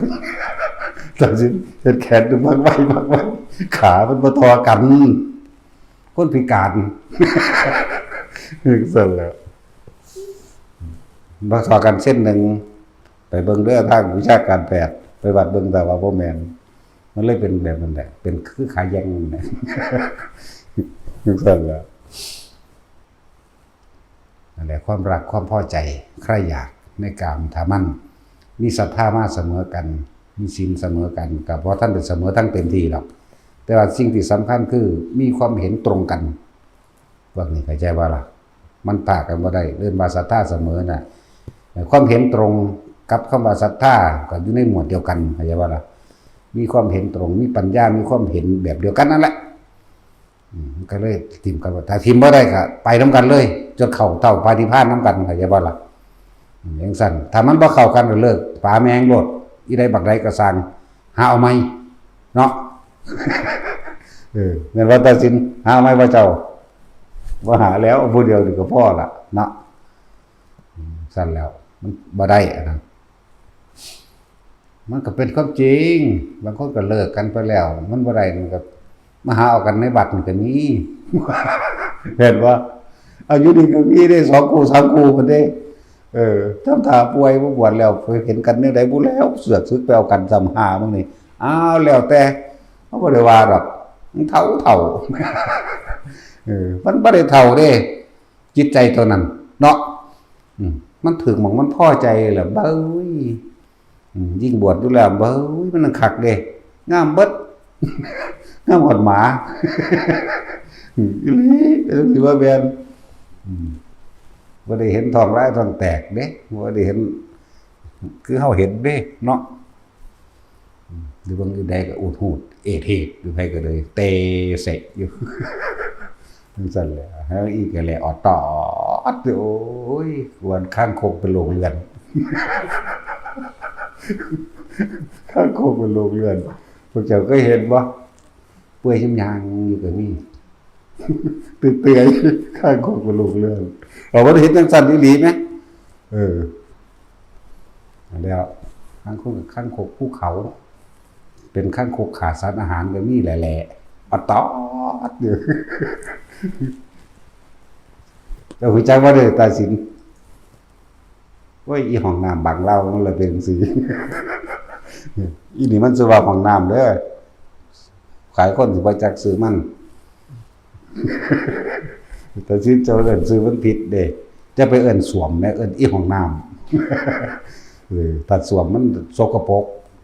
ตัดสิน เฮ็ดแขนหนึ่ง บักไว้ บักไว้ ขามันบ่เท่ากัน คนพิการ จังซั่นแหละ บ่เท่ากันเส้นหนึ่ง ไปเบิ่งเด้อทางวิชาการแพทย์ ไปวัดเบิ่ง แต่ว่าบ่แม่น มันเลยเป็นแบบนั้นแหละ เป็นคือขาแยงนั่นแหละ จังซั่นแหละ นั่นแหละ ความรักความพอใจ ใคร่อยากในกาม ถ้ามันมีศรัทธามาเสมอกัน มีศีลเสมอกัน ก็บ่ทันได้เสมอทั้งเต็มที่หรอก แต่ว่าสิ่งที่สำคัญคือมีความเห็นตรงกัน พวกนี้เข้าใจบ่ล่ะ มันปะกันบ่ได้ เอิ้นว่าศรัทธาเสมอน่ะ ความเห็นตรงกับคำว่าศรัทธาก็อยู่ในหมวดเดียวกัน เข้าใจบ่ล่ะ มีความเห็นตรง มีปัญญา มีความเห็นแบบเดียวกันนั่นแหละ อืม มันก็เลยถิ่มกันว่า ถ้าถิ่มบ่ได้ก็ไปนำกันเลย จนเข้าเต้าพระนิพพานนำกัน เข้าใจบ่ล่ะ อืม จังซั่น ถ้ามันบ่เข้ากันก็เลิก ป๋าแม่งโลด อีใดบักใดก็ซ่าง หาเอาใหม่ เนาะ เออ แม่นว่าตัดสิน หาเอาใหม่บ่เจ้า บ่หาแล้ว ผู้เดียวนี่ก็พอละ เนาะ อืม ซั่นแล้ว มันบ่ได้อันนั้น มันก็เป็นความจริง บางคนก็เลิกกันไปแล้ว มันบ่ได้ มันก็มาหาเอากันในวัดนี่ก็มี เห็นบ่ เอาอยู่นี่ก็มีเด้ สองคู่ สามคู่ พุ้นเด้ เออ ทำท่าป่วย บ่บวชแล้ว ไปเห็นกันแนวใดบุแล้ว เสือกสึกไปเอากันซ้ำ ห้าหมู่นี่ อ้าว แล้วแต่ เฮาบ่ได้ว่าดอก มันเฒ่า เฒ่า เออ มันบ่ได้เฒ่าเด้ จิตใจตัวนั้น เนาะ อืม มันถืกหม่องมันพอใจแหละ เบ้ย อืม ยิ่งบวชอยู่แล้ว เบ้ย มันคักเด้ งามเบิด งามฮอดหมา อืม อีหลี เออ ถือว่าแม่น อืม บ่ได้เห็นท้องลายท้องแตกเด้ บ่ได้เห็น คือเฮาเห็นเด้ เนาะ อืม หรือบางทีใดก็อูดหูด เอดเฮดอยู่ ไผก็เลยเตะเสะอยู่ จังซั่นแหละ หาอีกก็แหละ ออดตอดอยู่ โอ้ย กวนคางคกเป็นโรคเลือด คางคกเป็นโรคเลือด พวกเจ้าเคยเห็นบ่ เปื่อยยำยางอยู่ก็มี เปื่อยๆ คางคกเป็นโรคเลือด เอาว่าเห็นจังซั่นอีหลีไหม เออ แล้วคางคก คางคกภูเขา เป็นคางคกขาดสารอาหารก็มีแหละๆ ออดตอดอยู่ เจ้าฮู้จักบ่เด้อ ตาสิน โอ้ย อีห้องน้ำบังลาวมันเลยเป็นจังซี่ อีนี่มันชื่อว่าห้องน้ำเด้อ ขายคนสิบ่จักชื่อมัน แต่สิเจ้าเอิ้นชื่อมันผิดเด้ จะไปเอิ้นส้วมแหม เอิ้นอีห้องน้ำ เออ ถ้าส้วมมันสกปรก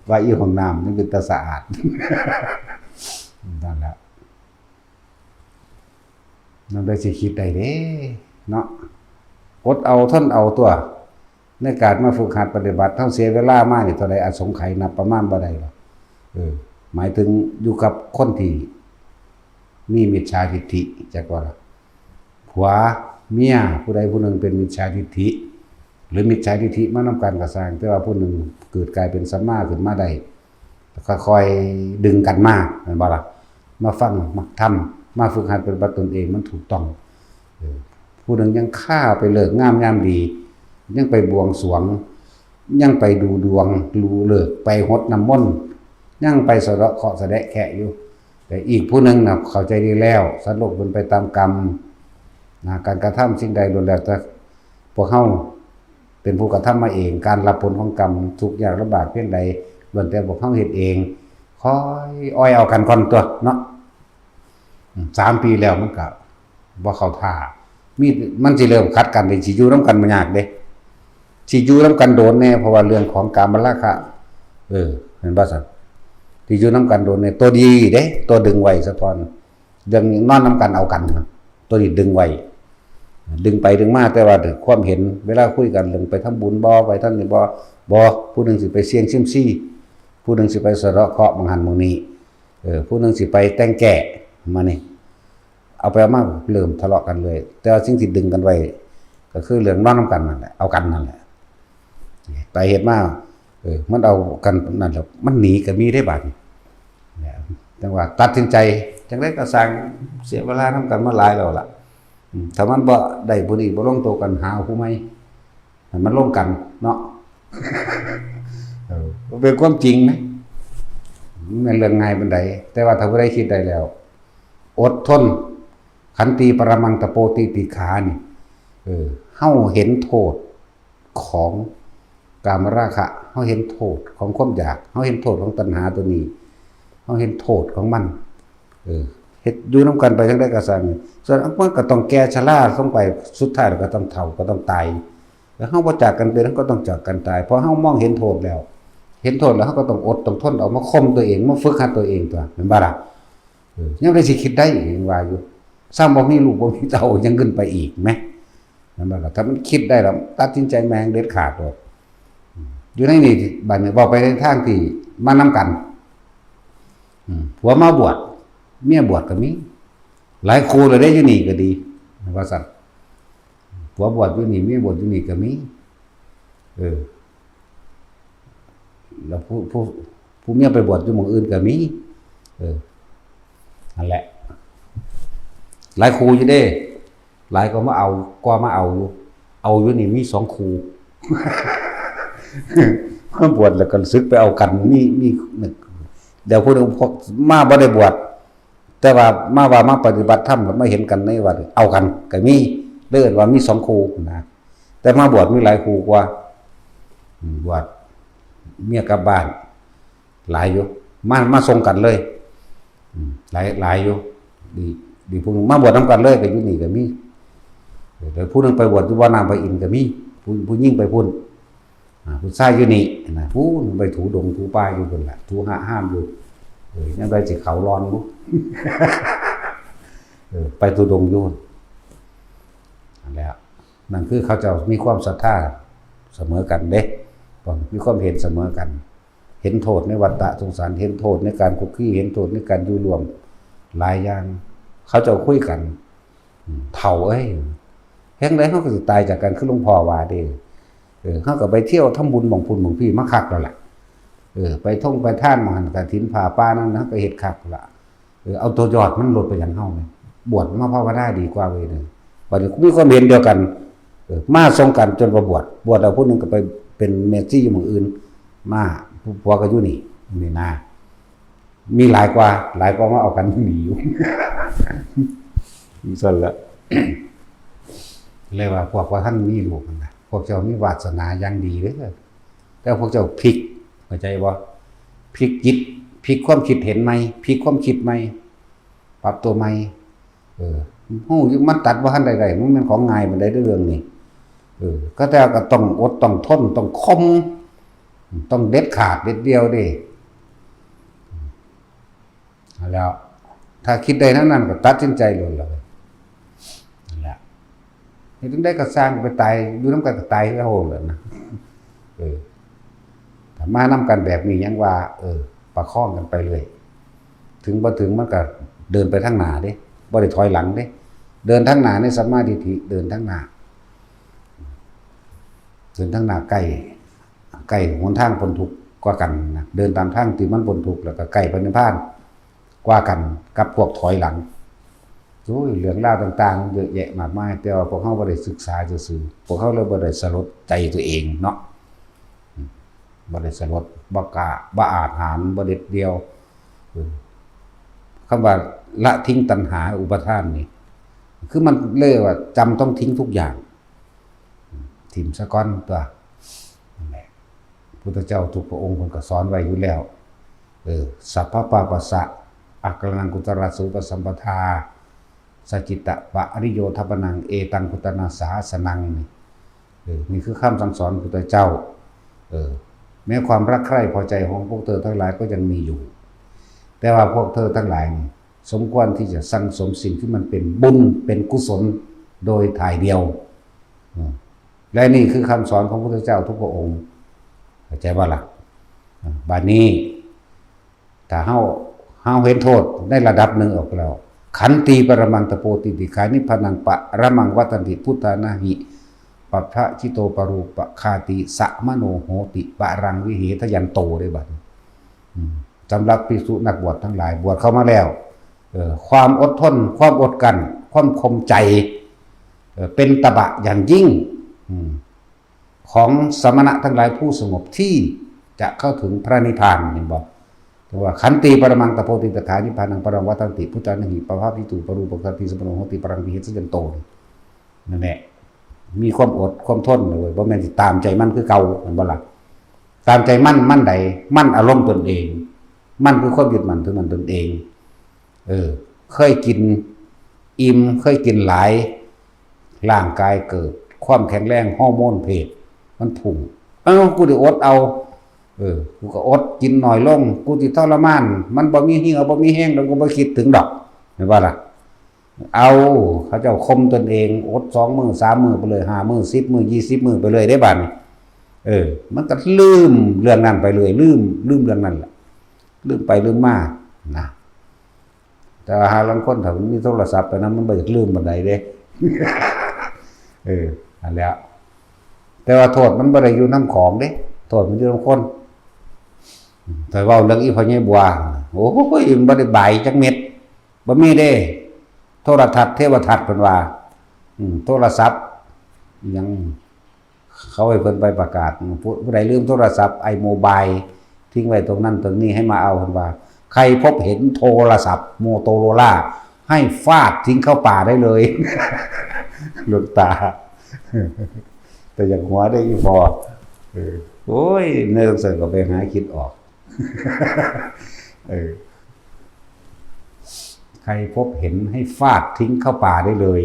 ว่าอีห้องน้ำนี่เป็นตาสะอาด นั่นแหละ นั่นได้สิคิดได้เด้ เนาะ อดเอาทนเอาตัว ในการมาฝึกหัดปฏิบัติ เฮาเสียเวลามานี่เท่าใด อสงไขยนับประมาณบ่ได้หรอก เออ หมายถึงอยู่กับคนที่มีมิจฉาทิฏฐิ จักว่าล่ะ ผัวเมียผู้ใดผู้หนึ่งเป็นมิจฉาทิฏฐิ หรือมิจฉาทิฏฐิมานำกันก็ซ่าง แต่ว่าผู้หนึ่งเกิดกลายเป็นสัมมาขึ้นมาได้ ค่อยๆดึงกันมา แม่นบ่ล่ะ มาฟัง มาทำ มาฝึกหัดปฏิบัติตนเอง มันถูกต้อง เออ ผู้หนึ่งยังฆ่าไปเลิกงามยามดี ยังไปบวงสรวง ยังไปดูดวงดูฤกษ์ ไปหดน้ำมนต์ ยังไปสะเดาะเคราะห์สะแดะแคะอยู่ แต่อีกผู้หนึ่งน่ะเข้าใจดีแล้ว สัตว์โลกเป็นไปตามกรรมนะ การกระทำสิ่งใดล้วนแล้วแต่พวกเฮาเป็นผู้กระทำมาเอง การรับผลของกรรม ทุกข์ยากลำบากเพียงใดล้วนแต่พวกเฮาเฮ็ดเอง คอยอ้อยเอากันก่อนตัวเนาะ อืม สามปีแล้วมันก็บ่เข้าท่า มี มันสิเริ่มขัดกันเด้ สิอยู่นำกันบ่ยากเด้ สิอยู่นำกันโดนแน่ เพราะว่าเรื่องของกามราคะ เออ เห็นบ่ซั่น สิอยู่นำกันโดนแน่ ตัวดีเด้ ตัวดึงไว้ซะก่อน เรื่องนอนนำกันเอากัน ตัวนี้ดึงไว้ ดึงไปดึงมา แต่ว่าความเห็น เวลาคุยกันเรื่องไปทำบุญบ่ ไปทางนี้บ่ บ่ ผู้หนึ่งสิไปเสี่ยงเซียมซี ผู้หนึ่งสิไปสะเดาะเคราะห์หม่องหั้นหม่องนี้ เออ ผู้หนึ่งสิไปแต่งแก้ มานี่ เอาไปเอามาเริ่มทะเลาะกันเลย แต่ว่าสิ่งที่ดึงกันไว้ ก็คือเรื่องนอนนำกันนั่นแหละ เอากันนั่นแหละ ไปเฮ็ดมา เออ มันเอากันนั่นแหละ มันหนีก็มีได้บาดนี้ เนี่ย จังว่าตัดสินใจ จังได๋ก็ซ่าง เสียเวลานำกันมาหลายแล้วล่ะ อืม ถ้ามันบ่ได้ผู้นี้ บ่ลงตัวกัน หาเอาผู้ใหม่ ให้มันลงกันเนาะ เออ มันเป็นความจริงนะ มันเป็นเรื่องง่ายปานใด แต่ว่าถ้าผู้ใดคิดได้แล้ว อดทน ขันติปรมังตะโปติติขานี่ เออ เฮาเห็นโทษของกามราคะ เฮาเห็นโทษของความอยาก เฮาเห็นโทษของตัณหาตัวนี้ เฮาเห็นโทษของมัน เออ เฮ็ดอยู่นำกันไปจังใด๋ก็ซ่าง ส่วนมันก็ต้องแก่ชราลงไป สุดท้ายแล้วก็ต้องเฒ่า ก็ต้องตาย แล้วเฮาบ่จากกันเป็น เฮาก็ต้องจากกันตาย เพราะเฮามองเห็นโทษแล้ว เห็นโทษแล้วเฮาก็ต้องอดต้องทน เอามาข่มตัวเอง มาฝึกหัดตัวเองตัว แม่นบ่ล่ะ เออ ยังได้สิคิดได้อีก ยังว่าอยู่ ซ้ำบ่มีลูกบ่มีเต้ายังขึ้นไปอีกแหม นั่นแหละครับ ถ้ามันคิดได้แล้ว ตัดสินใจแม่งเด็ดขาดโลด อืม อยู่ในนี่ บัดนี้เว้าไปในทางที่มานำกัน อืม ผัวมาบวช เมียบวชก็มี หลายคู่เลยเด้ อยู่นี่ก็ดี ว่าซั่น ผัวบวชอยู่นี่ เมียบวชอยู่นี่ก็มี เออ แล้วผู้ ผู้ ผู้เมียไปบวชอยู่หม่องอื่นก็มี เออ นั่นแหละ หลายคู่อยู่เด้ หลายก็มาเอา ก็มาเอาอยู่ เอาอยู่นี่มีสองคู่ มาบวชแล้วก็สึกไปเอากัน มี มี เดี๋ยวผู้หนึ่งพวกมาบ่ได้บวช แต่ว่ามา ว่ามาปฏิบัติธรรมแล้วมาเห็นกันในวัด เอากันก็มี เลยเอิ้นว่ามีสองคู่นะ แต่มาบวชมีหลายคู่กว่า อืม บวช เมียกลับบ้าน หลายอยู่ มา มาส่งกันเลย อืม หลาย หลายอยู่ ดี ดี ผู้หนึ่งมาบวชนำกันเลย ก็อยู่นี่ก็มี เดี๋ยวผู้หนึ่งไปบวชอยู่บ่อน้ำพระอินทร์ก็มี ผู้ ผู้หญิงไปพุ้น อ่า ผู้ชายอยู่นี่นะ พุ้นไปถูดงถูป่าอยู่พุ้นล่ะ ถูหะห้ามอยู่ เออ ยังได้สิเขาร้อนบุ เออ ไปธุดงค์อยู่นั่นแหละ นั่นคือเขาเจ้ามีความศรัทธาเสมอกันเด้ มีความเห็นเสมอกัน เห็นโทษในวัฏฏะสงสาร เห็นโทษในการคุกคี เห็นโทษในการอยู่ร่วม หลายอย่าง เขาเจ้าคุยกัน อืม เฒ่าเอ้ย แฮงใดเฮาก็สิตายจากกัน คือหลวงพ่อว่าเด้ เออ เฮาก็ไปเที่ยวทำบุญหม่องพุ้นหม่องพี้มาคักแล้วล่ะ เออ ไปท่องไปทานหม่องหั้น กฐินผ้าป่านั่น เฮาก็เฮ็ดคักละ เออ เอาตัวยอดมันลดไปหยังเฮาเนี่ย บวชมาภาวนาดีกว่าเว้ยเนี่ย บัดนี้มีความเห็นเดียวกัน เออ มาส่งกันจนว่าบวช บวชแล้วผู้หนึ่งก็ไปเป็นแม่ชีอยู่หม่องอื่น มา ผัวก็อยู่นี่ นี่นะ มีหลายกว่า หลายกว่ามาเอากันนี่อยู่ ซั่นละ เลยว่าพวกว่าท่านมีลูกนั่นนะ พวกเจ้ามีวาสนาอย่างดีเด้อ แต่พวกเจ้าพลิก เข้าใจบ่ พลิกจิต พลิกความคิดเห็นใหม่ พลิกความคิดใหม่ ปรับตัวใหม่ เออ ฮู้อยู่ มันตัดบ่ทันได้ได้ มันเป็นของง่ายปานใดเด้อเรื่องนี้ เออ ก็แต่ก็ต้องอด ต้องทน ต้องข่ม ต้องเด็ดขาดเด็ดเดี่ยวเด้ เอาแล้ว ถ้าคิดได้แนวนั้นก็ตัดสินใจโลดเลย นั่นแหละ เฮ็ดจั่งใดก็ซ่าง ไปตาย อยู่นำกันก็ตายคือเก่าแหละนะ เออ ถ้ามานำกันแบบนี้ยังว่า เออ ประคองกันไปเลย ถึงบ่ถึงมันก็เดินไปทางหน้าเด้ บ่ได้ถอยหลังเด้ เดินทางหน้าในสัมมาทิฏฐิ เดินทางหน้า เดินทางหน้าใกล้ ใกล้หนทางพ้นทุกข์กว่ากันนะ เดินตามทางที่มันพ้นทุกข์แล้วก็ใกล้พระนิพพานกว่ากันกับพวกถอยหลัง โอ้ย เรื่องราวต่างๆ เยอะแยะมากมาย แต่ว่าพวกเฮาบ่ได้ศึกษาซื่อๆ พวกเฮาเลยบ่ได้สลดใจตัวเองเนาะ บ่ได้สลด บ่กล้า บ่อาจหาญ บ่เด็ดเดี่ยว เออ คำว่าละทิ้งตัณหาอุปาทานนี่ คือมันเลยว่าจำต้องทิ้งทุกอย่าง ถิ่มซะก่อนตัว นั่นแหละ พุทธเจ้าทุกพระองค์เพิ่นก็สอนไว้อยู่แล้ว เออ สัพพะปาปัสสะ อักขณังกุตราสุปสัมปทา สัจจิตะปะริโยธปนัง เอตังพุทธนาสาสนัง นี่ เออ นี่คือคำสั่งสอนพุทธเจ้า เออ แม้ความรักใคร่พอใจของพวกเธอทั้งหลายก็ยังมีอยู่ แต่ว่าพวกเธอทั้งหลายนี่ สมควรที่จะสั่งสมสิ่งที่มันเป็นบุญเป็นกุศลโดยถ่ายเดียว อืม และนี่คือคำสอนของพระพุทธเจ้าทุกพระองค์ เข้าใจบ่ล่ะ อ่า บาดนี้ ถ้าเฮา เฮาเห็นโทษในระดับหนึ่งออกแล้ว ขันติปรมังตโปติติขานิพพานังปรมังวัตตันติพุทธานาหิ ปัพพะจิโตปรูปคาติสะมโนโหติปรังวิเหทยันโต ได้บัดนี้ อืม สำหรับภิกษุนักบวชทั้งหลาย บวชเข้ามาแล้ว เอ่อ ความอดทน ความอดกลั้น ความข่มใจ เอ่อ เป็นตบะอย่างยิ่ง อืม ของสมณะทั้งหลายผู้สงบที่จะเข้าถึงพระนิพพาน เห็นบ่ แต่ว่าขันติปรมังตโปติตถานิพพานังปรังวัตตันติพุทธานาหิ ปัพพะจิโตปรูปคาติสะมโนโหติปรังวิเหทยันโต นั่นแหละ มีความอดความทนเลย บ่แม่นสิตามใจมันคือเก่า เห็นบ่ล่ะ ตามใจมัน มันใด มันอารมณ์ตนเอง มันคือความยึดมั่นถือมั่นตนเอง เออ เคยกินอิ่ม เคยกินหลาย ร่างกายเกิดความแข็งแรง ฮอร์โมนเพศมันพุ่ง เอ้า กูได้อดเอา เออ กูก็อดกินน้อยลง กูสิทรมาน มันบ่มีเหี่ยวบ่มีแฮง แล้วกูบ่คิดถึงดอก เห็นบ่ล่ะ เอา เขาเจ้าข่มตนเอง อดสองมื้อสามมื้อไปเลย ห้ามื้อ สิบมื้อ ยี่สิบมื้อไปเลย ได้บัดนี้ เออ มันก็ลืมเรื่องนั้นไปเลย ลืม ลืมเรื่องนั้นแหละ ลืมไปลืมมา นะ แต่ว่าหาลางคนถ้ามันมีโทรศัพท์ไปนำ มันบ่อยากลืมปานใดเด้ เออ นั่นแหละ แต่ว่าโทษมันบ่ได้อยู่นำของเด้ โทษมันอยู่นำคน ถ้าเว้าเรื่องอีพ่อใหญ่บัว โอ้ย มันบ่ได้บายจักเม็ด บ่มีเด้ โทรทัศน์เทวทัศน์เพิ่นว่า อืม โทรศัพท์ ยัง เขาให้เพิ่นไปประกาศ ผู้ ผู้ใดลืมโทรศัพท์ไอ้โมบาย ทิ้งไว้ตรงนั้นตรงนี้ให้มาเอา เพิ่นว่า ใครพบเห็นโทรศัพท์โมโตโรล่า ให้ฟาดทิ้งเข้าป่าได้เลย หลวงตา แต่อย่างหัวได้อีพอ เออ โอ้ย ในสงสัยก็ไปหาคิดออก เออ ใครพบเห็นให้ฟาดทิ้งเข้าป่าได้เลย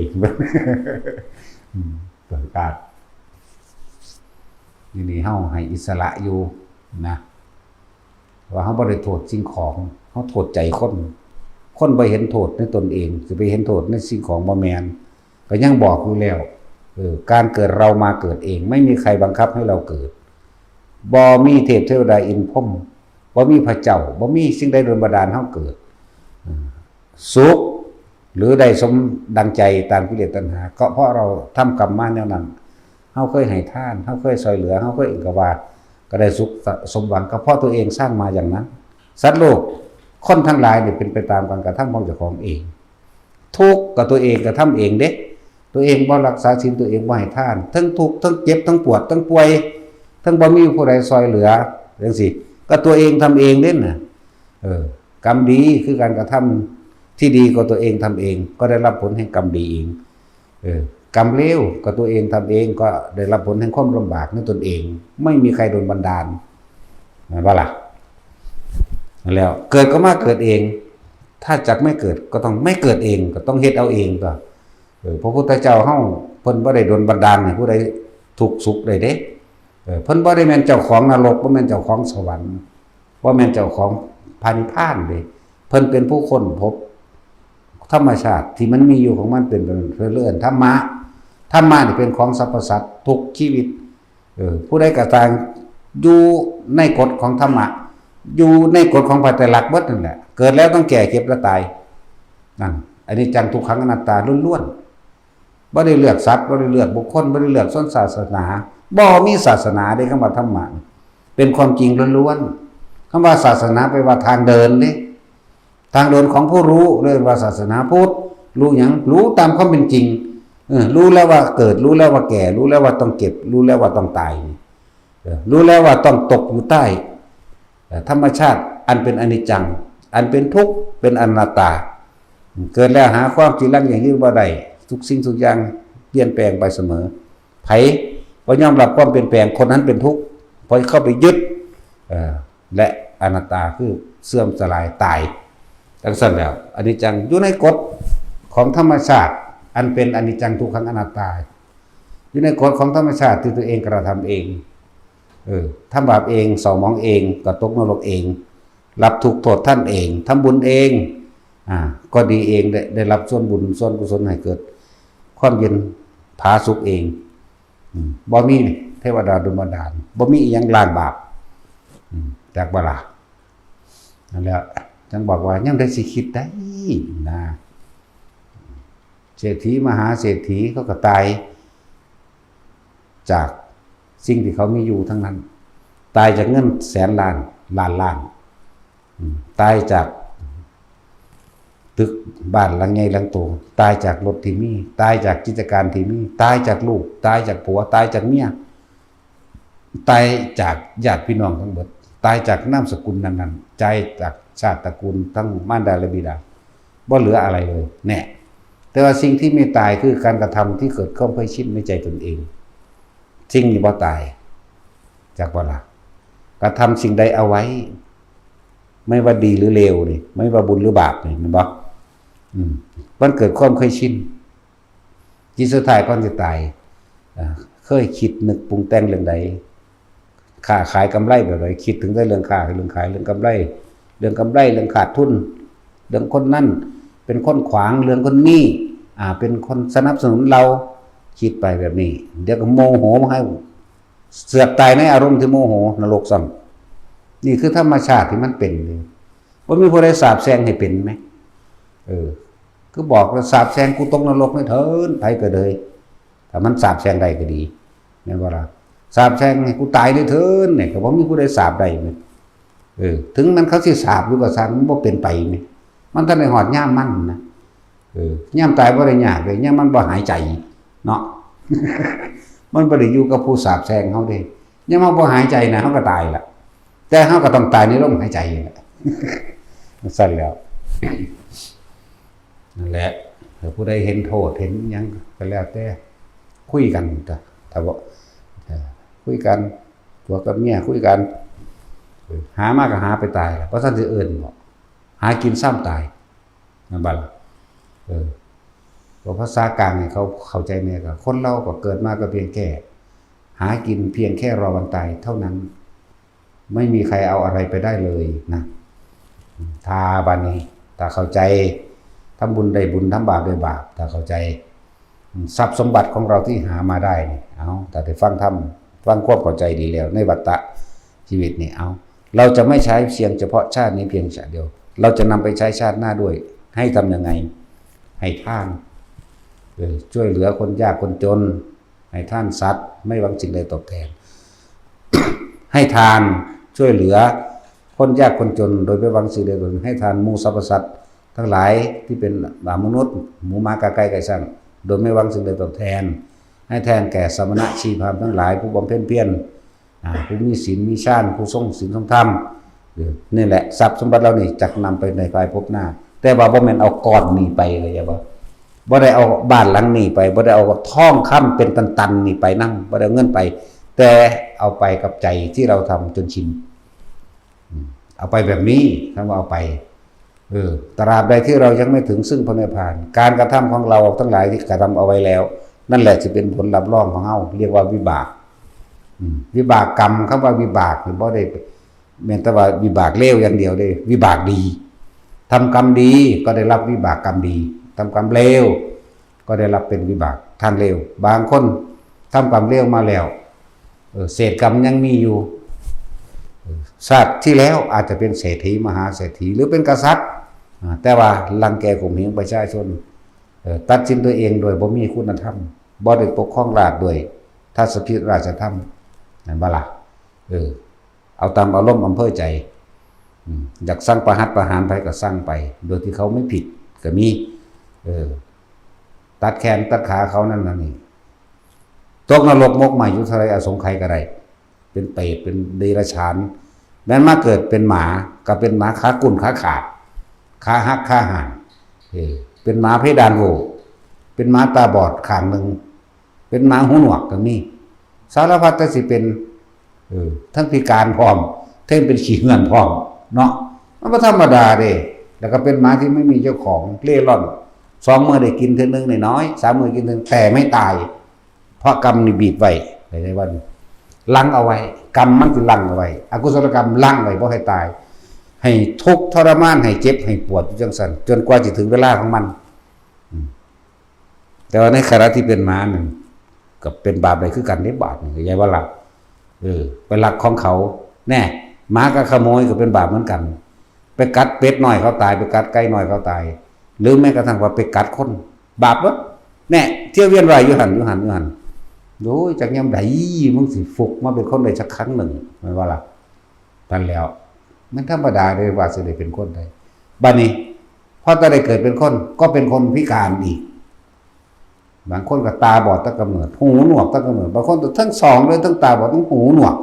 อืม ประกาศ นี่นี่เฮาให้อิสระอยู่นะ ว่าเฮาบ่ได้โทษสิ่งของ เฮาโทษใจคน คนบ่เห็นโทษในตนเอง สิไปเห็นโทษในสิ่งของบ่แม่น ก็ยังบอกอยู่แล้ว เออ การเกิดเรามาเกิดเอง ไม่มีใครบังคับให้เราเกิด บ่มีเทพเทวดาอินทร์พรหม บ่มีพระเจ้า บ่มีสิ่งใดดลบันดาลเฮาเกิด อืม สุข หรือได้สมดังใจตามกิเลสตัณหา ก็เพราะเราทำกรรมมาแนวนั้น เฮาเคยให้ทาน เฮาเคยช่วยเหลือ เฮาเคยอิหยังก็ว่า ก็ได้สุขสมหวัง ก็เพราะตัวเองสร้างมาอย่างนั้น สัตว์โลก คนทั้งหลายนี่เป็นไปตามการกระทำของเจ้าของเอง ทุกข์ก็ตัวเองกระทำเองเด้ ตัวเองบ่รักษาศีล ตัวเองบ่ให้ทาน ทั้งทุกข์ ทั้งเจ็บ ทั้งปวด ทั้งป่วย ทั้งบ่มีผู้ใดช่วยเหลือ จังซี้ ก็ตัวเองทำเองเด้น่ะ เออ กรรมดีคือการกระทำที่ดีก็ตัวเองทำเอง ก็ได้รับผลแห่งกรรมดีเอง เออ กรรมเลวก็ตัวเองทำเอง ก็ได้รับผลแห่งความลำบากในตนเอง ไม่มีใครดลบันดาล แม่นบ่ล่ะ นั่นแล้ว เกิดก็มาเกิดเอง ถ้าจักไม่เกิดก็ต้องไม่เกิดเอง ก็ต้องเฮ็ดเอาเองตัว เออ พระพุทธเจ้าเฮาเพิ่นบ่ได้ดลบันดาลให้ผู้ใดทุกข์สุขได้เด้ เออ เพิ่นบ่ได้แม่นเจ้าของนรก บ่แม่นเจ้าของสวรรค์ บ่แม่นเจ้าของพระนิพพานเด้ เพิ่นเป็นผู้ค้นพบธรรมชาติที่มันมีอยู่ของมันเป็นแบบนั้น เพิ่นเลยเอิ้นธรรมะ ธรรมะนี่เป็นของสรรพสัตว์ทุกชีวิต เออ ผู้ใดก็ตามอยู่ในกฎของธรรมะ อยู่ในกฎของพระไตรลักษณ์เบิดนั่นแหละ เกิดแล้วต้องแก่ เจ็บแล้วตาย นั่น อนิจจัง ทุกขัง อนัตตาล้วนๆ บ่ได้เลือกสัตว์ บ่ได้เลือกบุคคล บ่ได้เลือกชนศาสนา บ่มีศาสนาเด้ คำว่าธรรมะ เป็นความจริงล้วนๆ คำว่าศาสนาแปลว่าทางเดินเด้ ทางเดินของผู้รู้ เรียกว่าศาสนาพุทธ รู้หยัง รู้ตามความเป็นจริง เออ รู้แล้วว่าเกิด รู้แล้วว่าแก่ รู้แล้วว่าต้องเจ็บ รู้แล้วว่าต้องตาย เออ รู้แล้วว่าต้องตกอยู่ใต้ เอ่อ ธรรมชาติอันเป็นอนิจจัง อันเป็นทุกข์ เป็นอนัตตา เกิดแล้วหาความจีรังยั่งยืนบ่ได้ ทุกสิ่งทุกอย่างเปลี่ยนแปลงไปเสมอ ไผบ่ยอมรับความเปลี่ยนแปลง คนนั้นเป็นทุกข์ เพราะเข้าไปยึด เอ่อ และอนัตตาคือเสื่อมสลายตาย จังซั่นแล้ว อนิจจังอยู่ในกฎของธรรมชาติ อันเป็นอนิจจังทุกขังอนัตตา อยู่ในกฎของธรรมชาติที่ตัวเองกระทำเอง เออ ทำบาปเอง เศร้าหมองเอง ก็ตกนรกเอง รับทุกข์โทษท่านเอง ทำบุญเอง อ่า ก็ดีเอง ได้ ได้รับส่วนบุญส่วนกุศลให้เกิดความเย็นผาสุกเอง อืม บ่มีเทวดาดลบันดาล บ่มีอิหยังล้างบาป อืม จักบ่ล่ะ นั่นแหละ จังบอกว่ายังได้สิคิดได้นะ เศรษฐีมหาเศรษฐีเขาก็ตาย จากสิ่งที่เขามีอยู่ทั้งนั้น ตายจากเงินแสนล้าน ล้านล้าน อืม ตายจากตึกบ้านหลังใหญ่หลังโต ตายจากรถที่มี ตายจากกิจการที่มี ตายจากลูก ตายจากผัว ตายจากเมีย ตายจากญาติพี่น้องทั้งหมด ตายจากนามสกุลนั้นๆ ตายจากชาติตระกูลทั้งมารดาและบิดา บ่เหลืออะไรเลย แน่ แต่ว่าสิ่งที่ไม่ตายคือการกระทำที่เกิดความเคยชินในใจตนเอง สิ่งนี้บ่ตาย จักบ่ล่ะ กระทำสิ่งใดเอาไว้ ไม่ว่าดีหรือเลวนี่ ไม่ว่าบุญหรือบาปนี่ แม่นบ่ อืม มันเกิดความเคยชิน จิตสุดท้ายก่อนสิตาย อ่า เคยคิดนึกปรุงแต่งเรื่องใด ค้าขายกำไรแบบใด คิดถึงแต่เรื่องค้า เรื่องขาย เรื่องกำไร เรื่องกำไร เรื่องขาดทุน เรื่องคนนั้นเป็นคนขวาง เรื่องคนนี้ อ่า เป็นคนสนับสนุนเรา คิดไปแบบนี้ เดี๋ยวก็โมโหมาให้ เสือกตายในอารมณ์ที่โมโห นรกซ้ำ นี่คือธรรมชาติที่มันเป็นเลย บ่มีผู้ใดสาปแช่งให้เป็นไหม เออ คือบอกว่าสาปแช่งกูตกนรกนี่เถิน ไผก็เลย ถ้ามันสาปแช่งได้ก็ดี แม่นบ่ล่ะ สาปแช่งให้กูตายนี่เถินเนี่ย ก็บ่มีผู้ใดสาปได้แม่น เออ ถึงมันเขาสิสาปอยู่ก็ซ่าง มันบ่เป็นไปแม่น มันทันได้ฮอดยามมันนะ เออ ยามตายบ่ได้ยากเลย ยามมันบ่หายใจเนาะ มันบ่ได้อยู่กับผู้สาปแช่งเฮาเด้ ยามเฮาบ่หายใจนะ เฮาก็ตายละ แต่เฮาก็ต้องตายในลมหายใจนี่แหละ ซั่นแล้ว นั่นแหละ ถ้าผู้ใดเห็นโทษเห็นหยังก็แล้วแต่ คุยกันก็ ถ้าบ่ เออ คุยกัน ผัวกับเมียคุยกัน เออ หามาก็หาไปตายล่ะ บ่ทันสิเอิ้นบ่ หากินซ้ำตาย แม่นบ่ล่ะ เออ ว่าภาษากลางให้เขาเข้าใจแน่ก็ คนเราก็เกิดมาก็เพียงแค่ หากินเพียงแค่รอวันตายเท่านั้น ไม่มีใครเอาอะไรไปได้เลยนะ ถ้าบัดนี้ ถ้าเข้าใจ ทำบุญได้บุญ ทำบาปได้บาป ถ้าเข้าใจ ทรัพย์สมบัติของเราที่หามาได้นี่ เอา ถ้าได้ฟังธรรม ฟังความเข้าใจดีแล้ว ในวัฏฏะชีวิตนี่ เอา เราจะไม่ใช้เพียงเฉพาะชาตินี้เพียงชาติเดียว เราจะนำไปใช้ชาติหน้าด้วย ให้ทำยังไง ให้ทาน เออ ช่วยเหลือคนยากคนจน ให้ทานสัตว์ ไม่หวังสิ่งใดตอบแทน ให้ทาน ช่วยเหลือ คนยากคนจน โดยไม่หวังสิ่งใดตอบแทน ให้ทานหมู่สรรพสัตว์ทั้งหลายที่เป็นมนุษย์ หมูหมากาไก่ไก่ช่าง โดยไม่หวังสิ่งใดตอบแทน ให้แทนแก่สมณะชีพราหมณ์ทั้งหลาย ผู้บำเพ็ญเพียร อ่า ผู้มีศีลมีฌาน ผู้ทรงศีลทรงธรรม เออ นี่แหละ ทรัพย์สมบัติเหล่านี้จักนำไปในภายภพหน้า แต่ว่าบ่แม่นเอาก้อนนี้ไป เข้าใจบ่ บ่ได้เอาบ้านหลังนี้ไป บ่ได้เอาทองคำเป็นตันๆนี่ไปนำ บ่ได้เอาเงินไป แต่เอาไปกับใจที่เราทำจนชิน อืม เอาไปแบบนี้ คำว่าเอาไป เออ ตราบใดที่เรายังไม่ถึงซึ่งพระนิพพาน การกระทำของเราทั้งหลายที่กระทำเอาไว้แล้ว นั่นแหละสิเป็นผลรับรองของเฮา เรียกว่าวิบาก อืม วิบากกรรม คำว่าวิบากนี่บ่ได้แม่นแต่ว่าวิบากเลวอย่างเดียวเด้ วิบากดี ทำกรรมดีก็ได้รับวิบากกรรมดี ทำกรรมเลวก็ได้รับเป็นวิบากทางเลว บางคนทำกรรมเลวมาแล้ว เออ เศษกรรมยังมีอยู่ เออ ชาติที่แล้วอาจจะเป็นเศรษฐีมหาเศรษฐี หรือเป็นกษัตริย์ อ่า แต่ว่ารังแกข่มเหงประชาชน เออ ตัดสินตัวเองโดยบ่มีคุณธรรม บ่ได้ปกครองราชย์ด้วยทัศพิธราชธรรม แม่นบ่ล่ะ เออ เอาตามอารมณ์อำเภอใจ อืม อยากสั่งประหัตประหารไผก็สั่งไป โดยที่เขาไม่ผิดก็มี เออ ตัดแขนตัดขาเขานั่นนั่นนี่ ตกนรกหมกไหม้อยู่เท่าไรอสงไขยก็ได้ เป็นเปรต เป็นเดรัจฉาน แม้นมาเกิดเป็นหมา ก็เป็นหมาขากุ่นขาขาด ขาหักขาห่าง เออ เป็นหมาเพดานโหว่ เป็นหมาตาบอดข้างหนึ่ง เป็นหมาหูหนวกก็มี สารพัดแต่สิเป็น เออ ทั้งพิการพร้อม ทั้งเป็นขี้เหื่อนพร้อม เนาะ มันบ่ธรรมดาเด้ แล้วก็เป็นหมาที่ไม่มีเจ้าของ เร่ร่อน สองมื้อได้กินเทื่อนึงน้อยๆ สามมื้อกินเทื่อนึง แต่ไม่ตาย เพราะกรรมนี่บีบไว้ ในวัน ลังเอาไว้ กรรมมันสิลังเอาไว้ อกุศลกรรมลังไว้บ่ให้ตาย ให้ทุกข์ทรมาน ให้เจ็บ ให้ปวดอยู่จังซั่น จนกว่าสิถึงเวลาของมัน อืม แต่ว่าในขณะที่เป็นหมานั่น ก็เป็นบาปได้คือกันเด้ บาปนี่ เข้าใจบ่ล่ะ เออ ไปลักของเขา แน่ หมากับขโมยก็เป็นบาปเหมือนกัน ไปกัดเป็ดน้อยเขาตาย ไปกัดไก่น้อยเขาตาย หรือแม้กระทั่งว่าไปกัดคน บาปเบิด แน่ เที่ยวเวียนว่ายอยู่หั่น อยู่หั่น อยู่หั่น โอ้ย จักยามใดมึงสิฟุกมาเป็นคนได้สักครั้งหนึ่ง แม่นบ่ล่ะ นั่นแล้ว มันธรรมดาเด้ว่าสิได้เป็นคนได้ บัดนี้ พอแต่ได้เกิดเป็นคน ก็เป็นคนพิการอีก บางคนก็ตาบอดตั้งกำเนิด หูหนวกตั้งกำเนิด บางคนก็ทั้งสองเลย ทั้งตาบอด ทั้งหูหนวก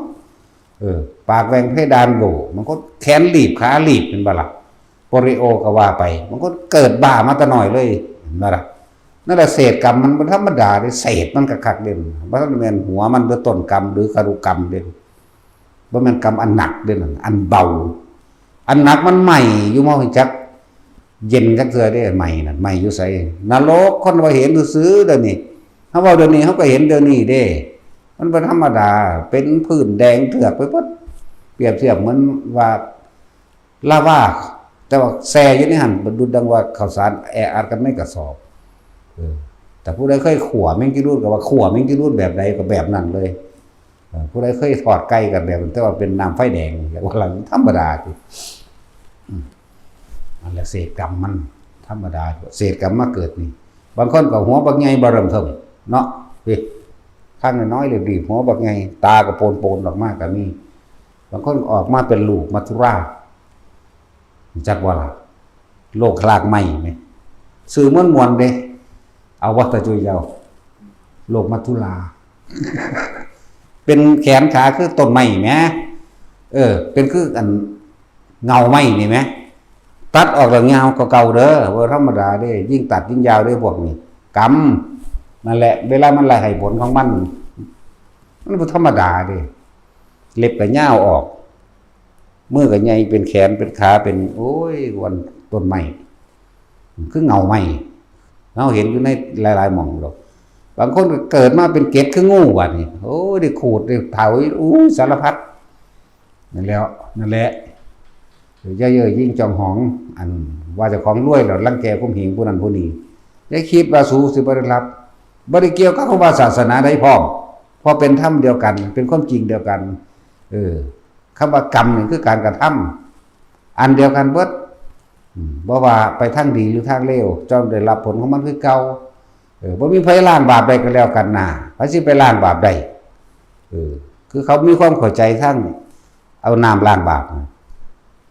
เออ ปากแหว่งเพดานโหว่ บางคนแขนหลีบ ขาหลีบ แม่นบ่ล่ะ โปลิโอก็ว่าไป บางคนเกิดบ้ามาแต่น้อยเลย แม่นบ่ล่ะ นั่นแหละ เศษกรรมมันบ่ธรรมดาเด้ เศษมันคักๆเด้ บ่ทันแม่นหัวมัน หรือต้นกรรม หรือคารุกรรมเด้ บ่แม่นกรรมอันหนักเด้นั่น อันเบา อันหนักมันไหม้อยู่ บ่ฮู้จักเย็นจักเทื่อเด้ ไหม้นั่น ไหม้อยู่ไส นรก คนว่าเห็นซื่อๆเดี๋ยวนี้ เฮาเว้าเดี๋ยวนี้ เฮาก็เห็นเดี๋ยวนี้เด้ มันบ่ธรรมดา เป็นพื้นแดงเถือกไปเบิด เปรียบเทียบเหมือนว่าลาวา แต่ว่าแช่อยู่ในหั่น ดุจดังว่าข้าวสารแออัดกันในกระสอบ เออ แต่ผู้ใดเคยขั่วแมงจีนูนก็ว่าขั่วแมงจีนูนแบบใดก็แบบนั้นเลย เออ ผู้ใดเคยทอดไก่ก็แบบนั้น แต่ว่าเป็นน้ำไฟแดง อย่างว่าธรรมดาสิ อืม นั่นแหละ เศษกรรมมันธรรมดา เศษกรรมมาเกิดนี่ บางคนก็หัวบักใหญ่บ่เริ่มเทิงเนาะ เฮ้ย ข้างน้อยๆ รีบๆ หัวบักใหญ่ ตาก็โปนๆ ออกมาก็มี บางคนก็ออกมาเป็นลูกมัจจุราช รู้จักบ่ล่ะ โลกคลากไม้ไหม ชื่อม่วนๆเด้ เอาบ่ ตาจุยเจ้า โลกมัจจุรา เป็นแขนขาคือต้นไม้แหม เออ เป็นคืออันเงาไม้นี่แหม ตัดออกแล้วยาวกว่าเก่าเด้อ บ่ธรรมดาเด้ ยิ่งตัดยิ่งยาวเด้พวกนี้ กรรม นั่นแหละ เวลามันไล่ให้ผลของมัน มันบ่ธรรมดาเด้ เล็บก็ยาวออก มือก็ใหญ่ เป็นแขน เป็นขา เป็น โอ้ย วันต้นไม้ คือเงาไม้ เฮาเห็นอยู่ในหลายๆหม่องดอก บางคนก็เกิดมาเป็นเกล็ดคืองู บัดนี้ โอ้ย ได้ขูด ได้เผา อู้ สารพัด นั่นแหล้ว นั่นแหละ อย่าเย่อหยิ่งจองหอง อันว่าเจ้าของรวยแล้วรังแกข่มเหงผู้นั้นผู้นี้ อย่าคิดว่าสูสิบ่ได้รับ บ่ได้เกี่ยวกับคำว่าศาสนาใดพร้อม เพราะเป็นธรรมเดียวกัน เป็นความจริงเดียวกัน เออ คำว่ากรรมนี่คือการกระทำ อันเดียวกันเบิด อืม บ่ว่าไปทางดีหรือทางเลว เจ้าได้รับผลของมันคือเก่า เออ บ่มีไผล้างบาปได้ก็แล้วกันนะ ไผสิไปล้างบาปได้ เออ คือเขามีความเข้าใจทางเอาน้ำล้างบาปนะ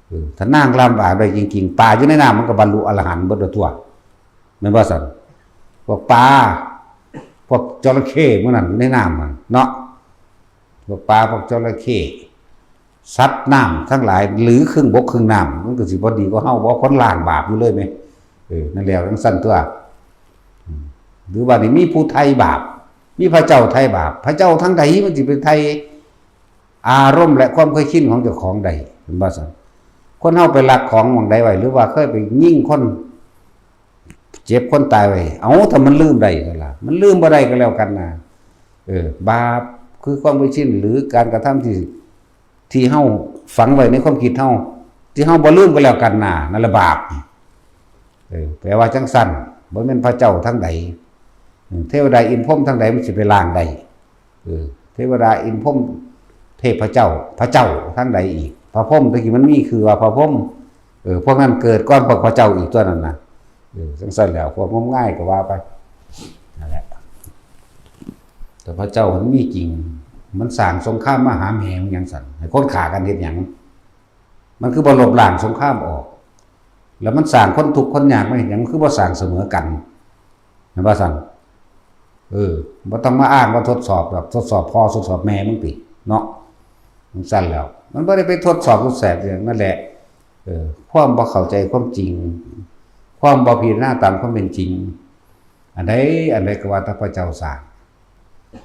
เออ ถ้าน้ำล้างบาปได้จริงๆ ปลาอยู่ในน้ำมันก็บรรลุอรหันต์เบิดแล้วตั๊ว แม่นบ่ซั่น พวกปลา พวกจระเข้หมู่นั้นในน้ำมันเนาะ พวกปลา พวกจระเข้ สัตว์น้ำทั้งหลาย หรือครึ่งบกครึ่งน้ำ มันก็สิบ่ดีกว่าเฮาบ่ คนล้างบาปอยู่เลยแหม เออ นั่นแหละ จั่งซั้นตั๊ว อืม หรือว่านี่มีผู้ไถ่บาป มีพระเจ้าไถ่บาป พระเจ้าทางใดมันสิไปไถ่อารมณ์และความเคยชินของเจ้าของได้ แม่นบ่ซั่น คนเฮาไปลักของหม่องใดไว้ หรือว่าเคยไปยิงคน เจ็บคนตายไว้ เอ้า ถ้ามันลืมได้นั่นล่ะ มันลืมบ่ได้ก็แล้วกันนะ เออ บาปคือความเคยชิน หรือการกระทำที่ ที่เฮาฝังไว้ในความคิดเฮา ที่เฮาบ่ลืมก็แล้วกันนะ นั่นละบาป เออ แปลว่าจั่งซั้น บ่แม่นพระเจ้าทางใด อืม เทวดาอินทร์พรหมทางใดมันสิไปล้างได้ เออ เทวดาอินทร์พรหมเทพเจ้า พระเจ้าทางใดอีก พระพรหมตะกี้มันมีคือว่าพระพรหม เออ พวกนั้นเกิดก่อนพวกพระเจ้าอีกตั๊วนั้นนะ เออ จั่งซั้นแล้ว พวกงมงายก็ว่าไป นั่นแหละ แต่พระเจ้ามันมีจริง มันสร้างสงครามมาหาแม่มันหยังซั่น ให้คนฆ่ากันเฮ็ดหยัง มันคือบ่ลบล้างสงครามออก แล้วมันสร้างคนทุกข์คนยากมาเฮ็ดหยัง มันคือบ่สร้างเสมอกัน แม่นบ่ซั่น เออ บ่ต้องมาอ้างว่าทดสอบดอก ทดสอบพ่อทดสอบแม่มึงติ เนาะ จั่งซั้นแล้ว มันบ่ได้ไปทดสอบทดแสบหยัง นั่นแหละ เออ ความบ่เข้าใจความจริง ความบ่พิจารณาตามความเป็นจริง อันใด อันใดก็ว่าแต่พระเจ้าสร้าง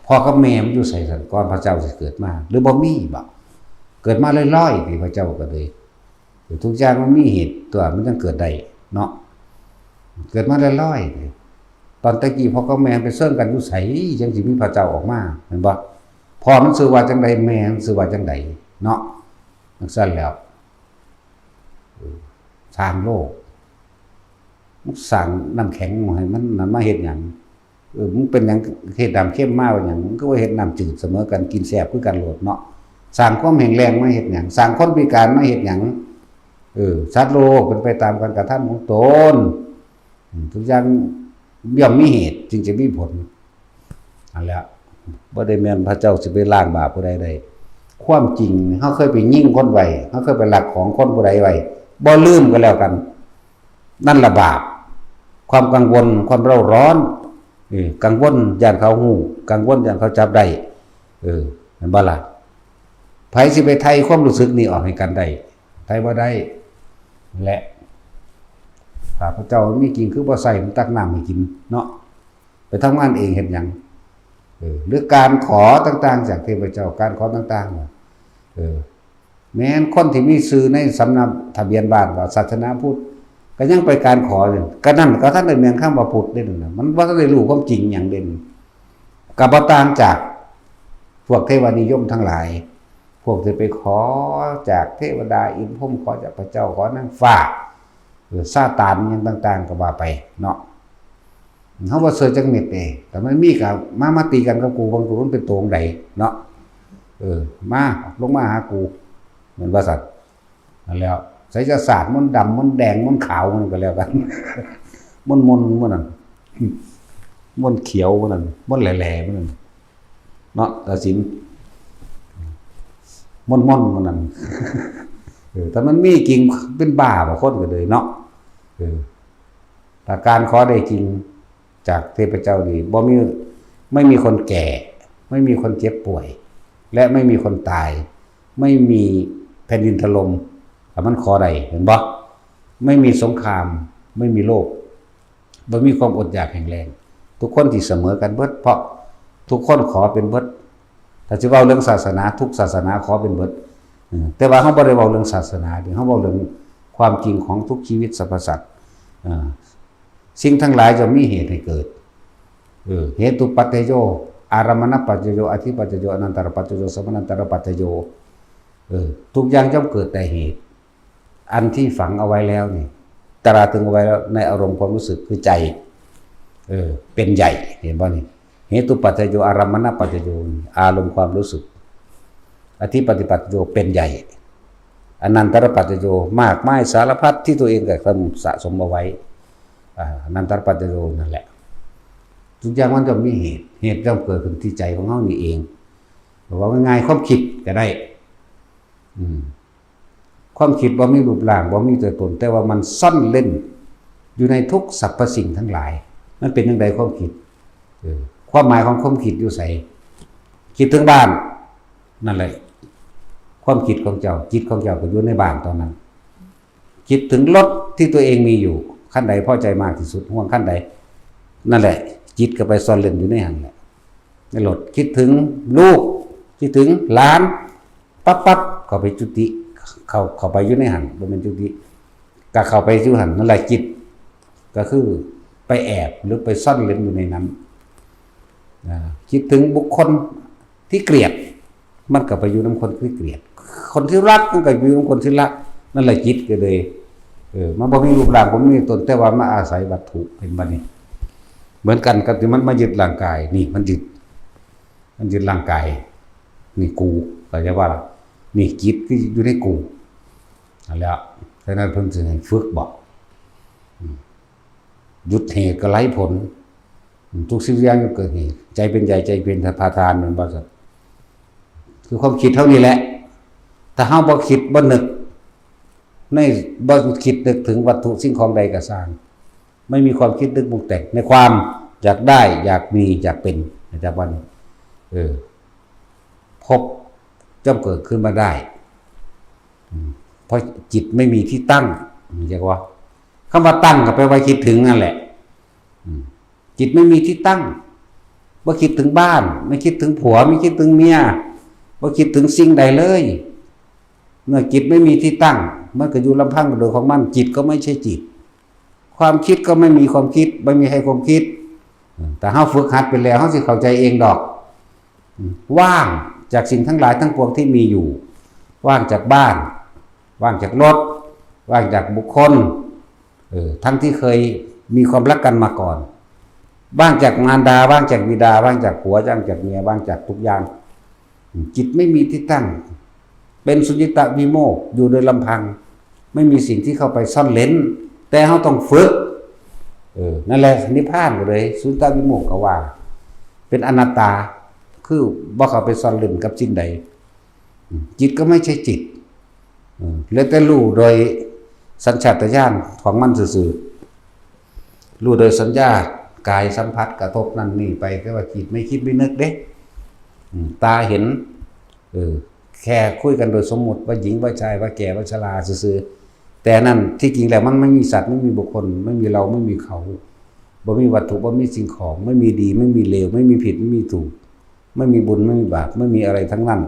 พ่อกับแม่มันอยู่ไสซั่น ก่อนพระเจ้าสิเกิดมา หรือบ่มีบ่ เกิดมาลอยๆ ติ พระเจ้าก็เลย ทุกอย่างมันมีเหตุตัวมันจั่งเกิดได้เนาะ เกิดมาลอยๆ ติ ตอนแต่กี้พ่อกับแม่ไปเซิงกันอยู่ไส จั่งสิมีพระเจ้าออกมา แม่นบ่ พ่อมันชื่อว่าจั่งใด แม่มันชื่อว่าจั่งใดเนาะ จั่งซั้นแล้ว เออ สร้างโลก มึงสร้างน้ำแข็งให้มันนั่นมาเฮ็ดหยัง เออ มึงเป็นหยังเฮ็ดน้ำเค็มมาว่าหยัง มึงก็ว่าเฮ็ดน้ำจืดเสมอกัน กินแซ่บคือกันโลดเนาะ สร้างความแห้งแล้งมาเฮ็ดหยัง สร้างคนพิการมาเฮ็ดหยัง เออ สัตว์โลกเป็นไปตามการกระทำของตน อืม ทุกอย่างย่อมมีเหตุจึงจะมีผล นั่นแหละ บ่ได้แม่นพระเจ้าสิไปล้างบาปผู้ใดได้ ความจริง เฮาเคยไปยิงคนไว้ เฮาเคยไปลักของคนผู้ใดไว้ บ่ลืมก็แล้วกัน นั่นละบาป ความกังวล ความเร่าร้อน เออ กังวลย้านเขาฮู้ กังวลย้านเขาจับได้ เออ แม่นบ่ล่ะ ไผสิไปไถ่ความรู้สึกนี่ออกให้กันได้ ไถ่บ่ได้ และ ข้าพเจ้ามีจริงคือบ่ใส่มันตักน้ำให้กินเนาะ ไปทำงานเองเฮ็ดหยัง เออ หรือการขอต่างๆ จากเทพเจ้า การขอต่างๆ เออ แม้นคนที่มีชื่อในสำนักทะเบียนบ้านว่าศาสนาพุทธ ก็ยังไปการขออยู่ ก็นั่นก็ท่านได้แม่นคำว่าพุทธเด้นั่นน่ะ มันบ่ทันได้รู้ความจริงหยังเด้ ก็บ่ต่างจากพวกเทวานิยมทั้งหลาย พวกที่ไปขอจากเทวดาอินทร์พรหม ขอจากพระเจ้า ขอนางฟ้า เออ ซาตานหยังต่างๆ ก็ว่าไปเนาะ เฮาบ่เชื่อจักเม็ดเด้ แต่มันมีก็มา มาตีกันกับกู เบิ่งกูมันเป็นโตจั่งใดเนาะ เออ มา ลงมาหากู แม่นว่าซั่น นั่นแหล้ว ไสยศาสตร์มนต์ดำ มนต์แดง มนต์ขาว มันก็แล้วกัน มนต์มนต์ มนต์นั่น มนต์เขียว มนต์นั่น มนต์แหล่ๆ มนต์นั่น เนาะ ตาสิน มนต์มนต์ มนต์นั่น เออ ถ้ามันมีจริง เป็นบ้าบ่คนก็เลยเนาะ เออ ถ้าการขอได้จริงจากเทพเจ้านี่ บ่มี ไม่มีคนแก่ ไม่มีคนเจ็บป่วย และไม่มีคนตาย ไม่มีแผ่นดินถล่ม ถ้ามันขอได้ เห็นบ่ ไม่มีสงคราม ไม่มีโรค บ่มีความอดอยากแห้งแล้ง ทุกคนที่เสมอกันเบิด เพราะทุกคนขอเป็นเบิด ถ้าสิเว้าเรื่องศาสนา ทุกศาสนาขอเป็นเบิด เออ แต่ว่าเฮาบ่ได้เว้าเรื่องศาสนาเด้ เฮาเว้าเรื่องความจริงของทุกชีวิตสรรพสัตว์ เออ สิ่งทั้งหลายจะมีเหตุให้เกิด เออ เหตุปัจจโย อารมณปัจจโย อธิปัจจโย อนันตรปัจจโย สมนันตรปัจจโย เออ ทุกอย่างย่อมเกิดแต่เหตุ อันที่ฝังเอาไว้แล้วนี่ ตราตรึงเอาไว้แล้วในอารมณ์ความรู้สึกคือใจ เออ เป็นใหญ่ เห็นบ่นี่ เหตุปัจจโย อารมณปัจจโย อารมณ์ความรู้สึก อธิปฏิปัจจโย เป็นใหญ่ อนันตรปัจจโย มากมายสารพัดที่ตัวเองกระทำสะสมเอาไว้ อ่า อนันตรปัจจโยนั่นแหละ ทุกอย่างมันจะมีเหตุ เหตุย่อมเกิดขึ้นที่ใจของเฮานี่เอง บอกว่าง่ายๆ ความคิดก็ได้ อืม ความคิดบ่มีรูปร่าง บ่มีตัวตน แต่ว่ามันซ่อนเร้นอยู่ในทุกสรรพสิ่งทั้งหลาย มันเป็นจั่งใดความคิด เออ ความหมายของความคิดอยู่ไส คิดถึงบ้าน นั่นแหละ ความคิดของเจ้า จิตของเจ้าก็อยู่ในบ้านตอนนั้น คิดถึงรถที่ตัวเองมีอยู่ คันใดพอใจมากที่สุด ห่วงคันใด นั่นแหละ จิตก็ไปซ่อนเร้นอยู่ในหั้นแหละ ในรถ คิดถึงลูก คิดถึงหลาน ปั๊บปั๊บ เข้าไปจุติ เข้า เข้าไปอยู่ในหั้น บ่แม่นจุติ ก็เข้าไปอยู่หั้น นั่นแหละจิต ก็คือไปแอบหรือไปซ่อนเร้นอยู่ในนั้น อ่า คิดถึงบุคคลที่เกลียด มันก็ไปอยู่นำคนที่เกลียด คนที่รักมันก็อยู่นำคนที่รัก นั่นแหละจิตก็เลย เออ มันบ่มีรูปร่าง บ่มีตัวตน แต่ว่ามาอาศัยวัตถุ เห็นบ่นี่ เหมือนกันกับที่มันมายึดร่างกาย นี่มันยึด มันยึดร่างกาย นี่กู เข้าใจบ่ล่ะ นี่จิตคืออยู่ในกู นั่นแหละ ฉะนั้นเพิ่นสิให้ฝึกบอก อืม หยุดเหตุก็ไร้ผล ทุกสิ่งอย่างก็เกิดเหตุ ใจเป็นใหญ่ ใจเป็นประธาน แม่นบ่ซั่น คือความคิดเฮานี่แหละ ถ้าเฮาบ่คิดบ่นึก ใน บ่คิดนึกถึงวัตถุสิ่งของใดก็ซ่าง ไม่มีความคิดนึกปรุงแต่งในความอยากได้ อยากมี อยากเป็น อาจารย์ว่านี่ เออ ภพ ย่อมเกิดขึ้นมาได้ อืม เพราะจิตไม่มีที่ตั้ง เรียกว่า คำว่าตั้งก็แปลว่าคิดถึงนั่นแหละ อืม จิตไม่มีที่ตั้ง บ่คิดถึงบ้าน ไม่คิดถึงผัว ไม่คิดถึงเมีย บ่คิดถึงสิ่งใดเลย เมื่อจิตไม่มีที่ตั้ง มันก็อยู่ลำพังโดยของมัน จิตก็ไม่ใช่จิต ความคิดก็ไม่มีความคิด ไม่มีให้ความคิด แต่เฮาฝึกหัดไปแล้ว เฮาสิเข้าใจเองดอก ว่างจากสิ่งทั้งหลายทั้งปวงที่มีอยู่ ว่างจากบ้าน ว่างจากรถ ว่างจากบุคคล เออ ทั้งที่เคยมีความรักกันมาก่อน ว่างจากมารดา ว่างจากบิดา ว่างจากผัว ว่างจากเมีย ว่างจากทุกอย่าง จิตไม่มีที่ตั้ง เป็นสุญญตวิโมกข์ อยู่โดยลำพัง ไม่มีสิ่งที่เข้าไปซ่อนเร้น แต่เฮาต้องฝึก เออ นั่นแหละนิพพานก็เลย สุญญตวิโมกข์ก็ว่า เป็นอนัตตา คือบ่เข้าไปซ่อนเร้นกับสิ่งใด จิตก็ไม่ใช่จิต อืม เหลือแต่รู้โดยสัญชาตญาณของมันซื่อๆ รู้โดยสัญญา กายสัมผัสกระทบนั่นนี่ไป แต่ว่าจิตไม่คิดไม่นึกเด้ อืม ตาเห็น เออ แค่คุยกันโดยสมมุติว่าหญิงว่าชาย ว่าแก่ว่าชราซื่อๆ แต่นั่นที่จริงแล้วมันไม่มีสัตว์ ไม่มีบุคคล ไม่มีเรา ไม่มีเขา บ่มีวัตถุ บ่มีสิ่งของ ไม่มีดี ไม่มีเลว ไม่มีผิด ไม่มีถูก ไม่มีบุญ ไม่มีบาป ไม่มีอะไรทั้งนั้น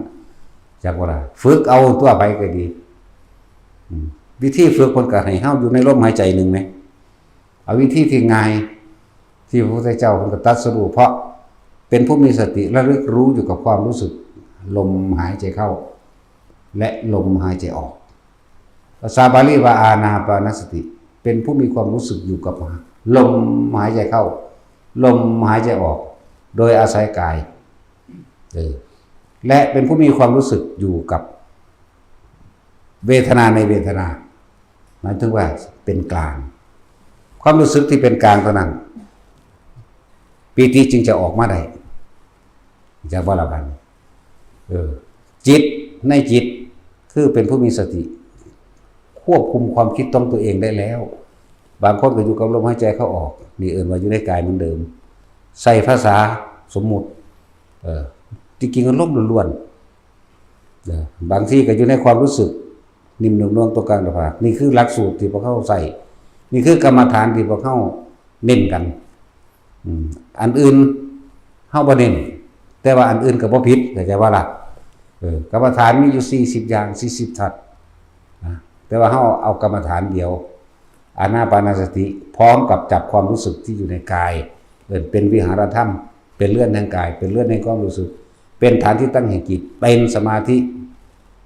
จักว่าล่ะ ฝึกเอาตัวไปก็ดี อืม วิธีฝึกเพิ่นก็ให้เฮาอยู่ในลมหายใจหนึ่งไหม เอาวิธีที่ง่าย ที่พระพุทธเจ้าเพิ่นก็ตรัสรู้ เพราะเป็นผู้มีสติระลึกรู้อยู่กับความรู้สึกลมหายใจเข้า และลมหายใจออก ภาษาบาลีว่าอานาปานสติ เป็นผู้มีความรู้สึกอยู่กับลมหายใจเข้า ลมหายใจออก โดยอาศัยกาย เออ และเป็นผู้มีความรู้สึกอยู่กับเวทนาในเวทนา หมายถึงว่าเป็นกลาง ความรู้สึกที่เป็นกลางเท่านั้น ปีติจึงจะออกมาได้ จะว่าละบัด เออ จิตในจิต คือเป็นผู้มีสติ ควบคุมความคิดของตัวเองได้แล้ว บางคนก็อยู่กับลมหายใจเข้าออก นี่เอิ้นว่าอยู่ในกายเหมือนเดิม ใส่ภาษาสมมุติ เออ ที่จริงลมล้วนๆ เออ บางทีก็อยู่ในความรู้สึก นิ่มนุ่มนวลตัวกลางต่างหาก นี่คือหลักสูตรที่พวกเฮาใช้ นี่คือกรรมฐานที่พวกเฮาเน้นกัน อืม อันอื่นเฮาบ่เน้น แต่ว่าอันอื่นก็บ่ผิด เข้าใจว่าล่ะ เออ กรรมฐานมีอยู่สี่สิบอย่าง สี่สิบทัศน์ นะ แต่ว่าเฮาเอากรรมฐานเดียว อานาปานสติ พร้อมกับจับความรู้สึกที่อยู่ในกาย เอิ้นเป็นวิหารธรรม เป็นเรือนแห่งกาย เป็นเรือนแห่งความรู้สึก เป็นฐานที่ตั้งแห่งจิต เป็นสมาธิ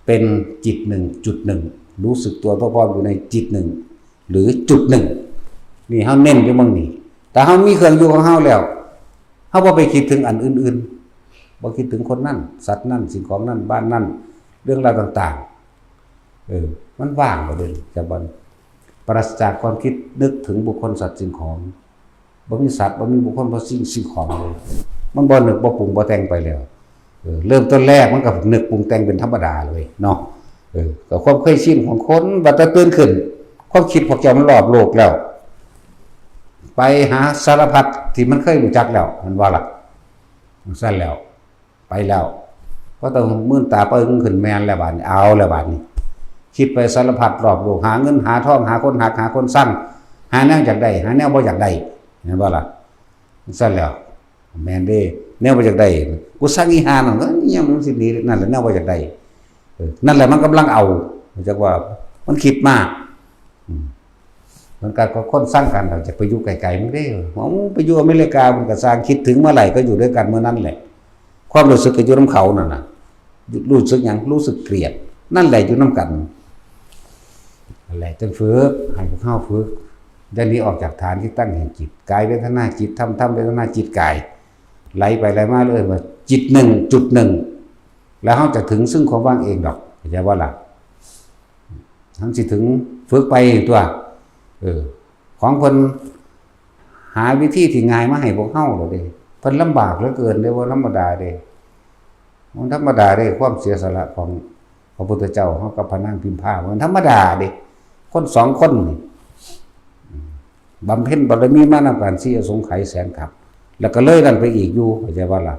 เป็นจิตหนึ่งจุดหนึ่ง รู้สึกตัวทั่วพร้อมอยู่ในจิตหนึ่ง หรือจุดหนึ่ง นี่เฮาเน้นอยู่หม่องนี้ แต่เฮามีเครื่องอยู่ของเฮาแล้ว เฮาบ่ไปคิดถึงอันอื่นๆ บ่คิดถึงคนนั้น สัตว์นั้น สิ่งของนั้น บ้านนั้น เรื่องราวต่างๆ เออ มันว่างหมดเลย จากบัด ปราศจากความคิดนึกถึงบุคคล สัตว์ สิ่งของ บ่มีสัตว์ บ่มีบุคคล บ่สิ่ง สิ่งของเลย มันบ่นึก บ่ปรุง บ่แต่งไปแล้ว เออ เริ่มต้นแรกมันก็นึกปรุงแต่งเป็นธรรมดาเลยเนาะ เออ ก็ความเคยชินของคน บัดแต่ตื่นขึ้น ความคิดพวกเจ้ามันรอบโลกแล้ว ไปหาสารพัดที่มันเคยรู้จักแล้ว มันว่าล่ะ จั่งซั้นแล้ว ไปแล้ว พอต้องมื่นตาปึ้งขึ้น แม่นแล้วบาดนี้ เอาแล้วบาดนี้ คิดไปสารพัดรอบโลก หาเงินหาทอง หาคนฮัก หาคนซัง หาแนวอยากได้ หาแนวบ่อยากได้ แม่นบ่ล่ะ จั่งซั้นแล้ว แม่นเด้ แนวบ่อยากได้ กูซังอีห่านั่น ก็ยังมันสิหนี นั่นแหละแนวบ่อยากได้ เออ นั่นแหละมันกำลังเอา จักว่ามันคิดมาก อืม มันก็ ก็คนซังกัน เราจะไปอยู่ไกลๆ มึงเด้ เอาไปอยู่อเมริกา มันก็สร้าง คิดถึงเมื่อไหร่ก็อยู่ด้วยกันเมื่อนั้นแหละ ความรู้สึกก็อยู่นำเขานั่นน่ะ รู้สึกหยัง รู้สึกเกลียด นั่นแหละอยู่นำกัน นั่นแหละ จึงฝึก ให้พวกเฮาฝึก อย่าหนีออกจากฐานที่ตั้งแห่งจิต กายเวทนาจิตธรรม ธรรมเวทนาจิตกาย ไหลไปไหลมาเลย ว่าจิตหนึ่งจุดหนึ่ง แล้วเฮาจะถึงซึ่งความว่างเองดอก เข้าใจบ่ล่ะ ทั้งสิถึง ฝึกไปตัว เออ ของเพิ่นหาวิธีที่ง่ายมาให้พวกเฮาแล้วเด้ เพิ่นลำบากเหลือเกินเด้ บ่ธรรมดาเด้ มันธรรมดาเด้ ความเสียสละของพระพุทธเจ้าเฮากับพระนางพิมพา มันธรรมดาเด้ คนสองคนนี่ บำเพ็ญบารมีมานำกัน สี่อสงไขยแสนขับ แล้วก็เลยนั่นไปอีกอยู่ เข้าใจบ่ล่ะ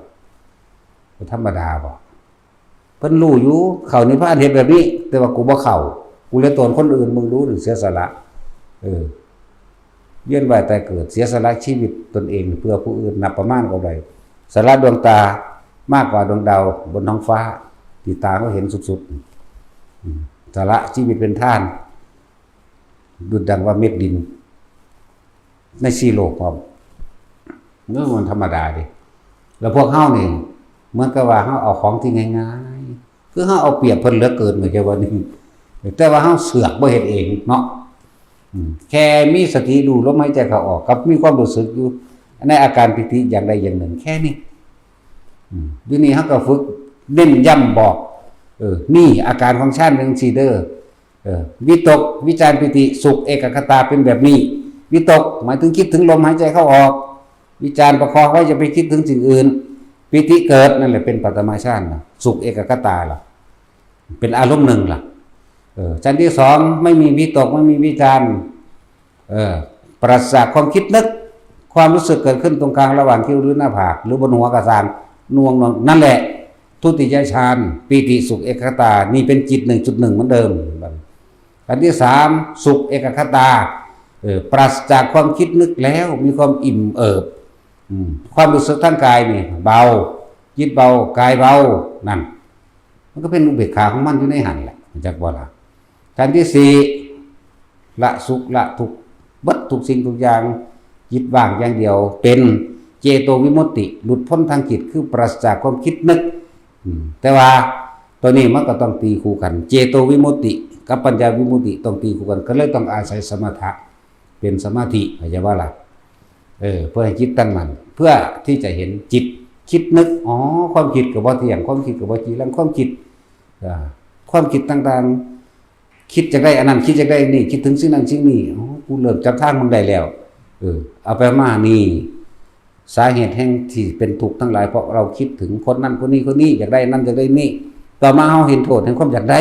บ่ธรรมดาบ่ เพิ่นรู้อยู่ เข้านิพพานเฮ็ดแบบนี้ แต่ว่ากูบ่เข้า กูเลยตนคนอื่น มึงรู้หรือเสียสละ เออ เวียนว่ายตายเกิด เสียสละชีวิตตนเองเพื่อผู้อื่น นับประมาณก็ได้ สละดวงตามากกว่าดวงดาวบนท้องฟ้า ที่ตาเขาเห็นสุดๆ อืม สละชีวิตเป็นทาน ดุจดังว่าเม็ดดิน ในสี่โลกพร้อม เรื่องมันธรรมดาเด้ แล้วพวกเฮานี่ เหมือนกับว่าเฮาเอาของที่ง่ายๆ คือเฮาเอาเปรียบเพิ่นเหลือเกิน เหมือนกับว่านี่ แต่ว่าเฮาเสือกบ่เฮ็ดเองเนาะ อืม แค่มีสติรู้ลมหายใจเข้าออก กับมีความรู้สึกอยู่ ในอาการปีติอย่างใดอย่างหนึ่ง แค่นี้ อืม อยู่นี่เฮาก็ฝึกเน้นย้ำบอก เออ นี่อาการของฌานเป็นจั่งซี้เด้อ เออ วิตก วิจาร ปีติ สุข เอกัคคตาเป็นแบบนี้ วิตก หมายถึงคิดถึงลมหายใจเข้าออก วิจาร ประคองไว้ อย่าไปคิดถึงสิ่งอื่น ปีติเกิด นั่นแหละเป็นปัตตมฌานนะ สุข เอกัคคตาล่ะ เป็นอารมณ์หนึ่งล่ะ เออ ชั้นที่สอง ไม่มีวิตก ไม่มีวิจาร เออ ปราศจากความคิดนึก ความรู้สึกเกิดขึ้นตรงกลางระหว่างคิ้วหรือหน้าผาก หรือบนหัวกะซาง นวงนวง นั่นแหละ ทุติยฌาน ปีติสุขเอกัคคตา นี่เป็นจิตหนึ่งจุดหนึ่งเหมือนเดิม อันที่สาม สุขเอกัคคตา เออ ปราศจากความคิดนึกแล้วมีความอิ่มเอิบ อืม ความรู้สึกทางกายนี่ เบา จิตเบา กายเบา นั่น มันก็เป็นอุเบกขาของมันอยู่ในหั้นแหละ จักบ่ล่ะ ขั้นที่สี่ ละสุขละทุกข์ เบิดทุกสิ่งทุกอย่าง จิตว่างอย่างเดียว เป็นเจโตวิมุตติ หลุดพ้นทางจิต คือปราศจากความคิดนึก อืม แต่ว่าตัวนี้มันก็ต้องตีคู่กัน เจโตวิมุตติ กับปัญญาวิมุตติต้องตีคู่กัน ก็เลยต้องอาศัยสมถะ เป็นสมาธิ เข้าใจบ่ล่ะ เออ เพื่อให้จิตตั้งมั่น เพื่อที่จะเห็นจิตคิดนึก อ๋อ ความคิดก็บ่เที่ยง ความคิดก็บ่จีรัง ความคิด อ่า ความคิดต่างๆ คิดอยากได้อันนั้น คิดอยากได้นี่ คิดถึงสิ่งนั้นสิ่งนี้ อ๋อ กูเริ่มจับทางมันได้แล้ว เออ เอาไปมานี่ สาเหตุแห่งที่เป็นทุกข์ทั้งหลาย เพราะเราคิดถึงคนนั้นคนนี้คนนี้ อยากได้นั่นอยากได้นี่ ต่อมาเฮาเห็นโทษแห่งความอยากได้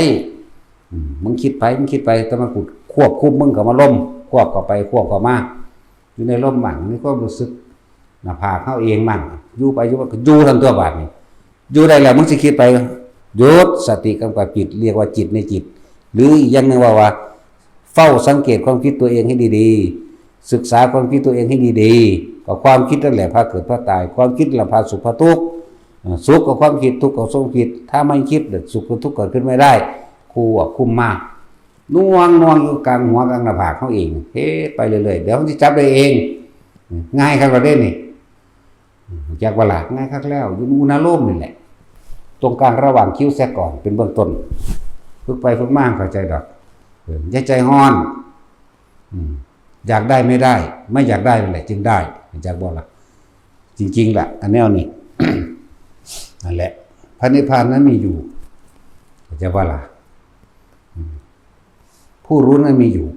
อืม มึงคิดไป มึงคิดไป แต่มากูควบคุมมึงเข้ามาลม ควบเข้าไป ควบเข้ามา อยู่ในลมมั่ง ในความรู้สึก หน้าผากเฮาเองมั่ง อยู่ไปอยู่มาก็อยู่ทั้งตัวบาดนี่ อยู่ได้แล้ว มึงสิคิดไป หยุด สติกำกับจิต เรียกว่าจิตในจิต หรืออีกอย่างหนึ่งว่า ว่า เฝ้าสังเกตความคิดตัวเองให้ดีๆ ศึกษาความคิดตัวเองให้ดีๆ ก็ความคิดนั่นแหละพาเกิดพาตาย ความคิดนั่นแหละพาสุขพาทุกข์ อ่า สุขกับความคิด ทุกข์กับความคิด ถ้าไม่คิด สุขกับทุกข์เกิดขึ้นไม่ได้ ควบคุมมา น่วงน่วงอยู่กลางหัวกลางหน้าผากเฮาเอง เฮ็ดไปเรื่อยๆ เดี๋ยวมันสิจับได้เอง ง่ายคักแล้วเด้นี่ จักบ่ล่ะ ง่ายคักแล้ว อยู่อุณาโลมนี่แหละ ตรงกลางระหว่างคิ้วแซกก่อน เป็นเบื้องต้น ฝึกไปฝึกมาเข้าใจดอก เออ อย่าใจฮ้อน อืม อยากได้ไม่ได้ ไม่อยากได้นั่นแหละจึงได้ จักบ่ล่ะ จริงๆล่ะ อันแนวนี้ นั่นแหละ พระนิพพานนั้นมีอยู่ จักบ่ล่ะ อืม ผู้รู้นั้นมีอยู่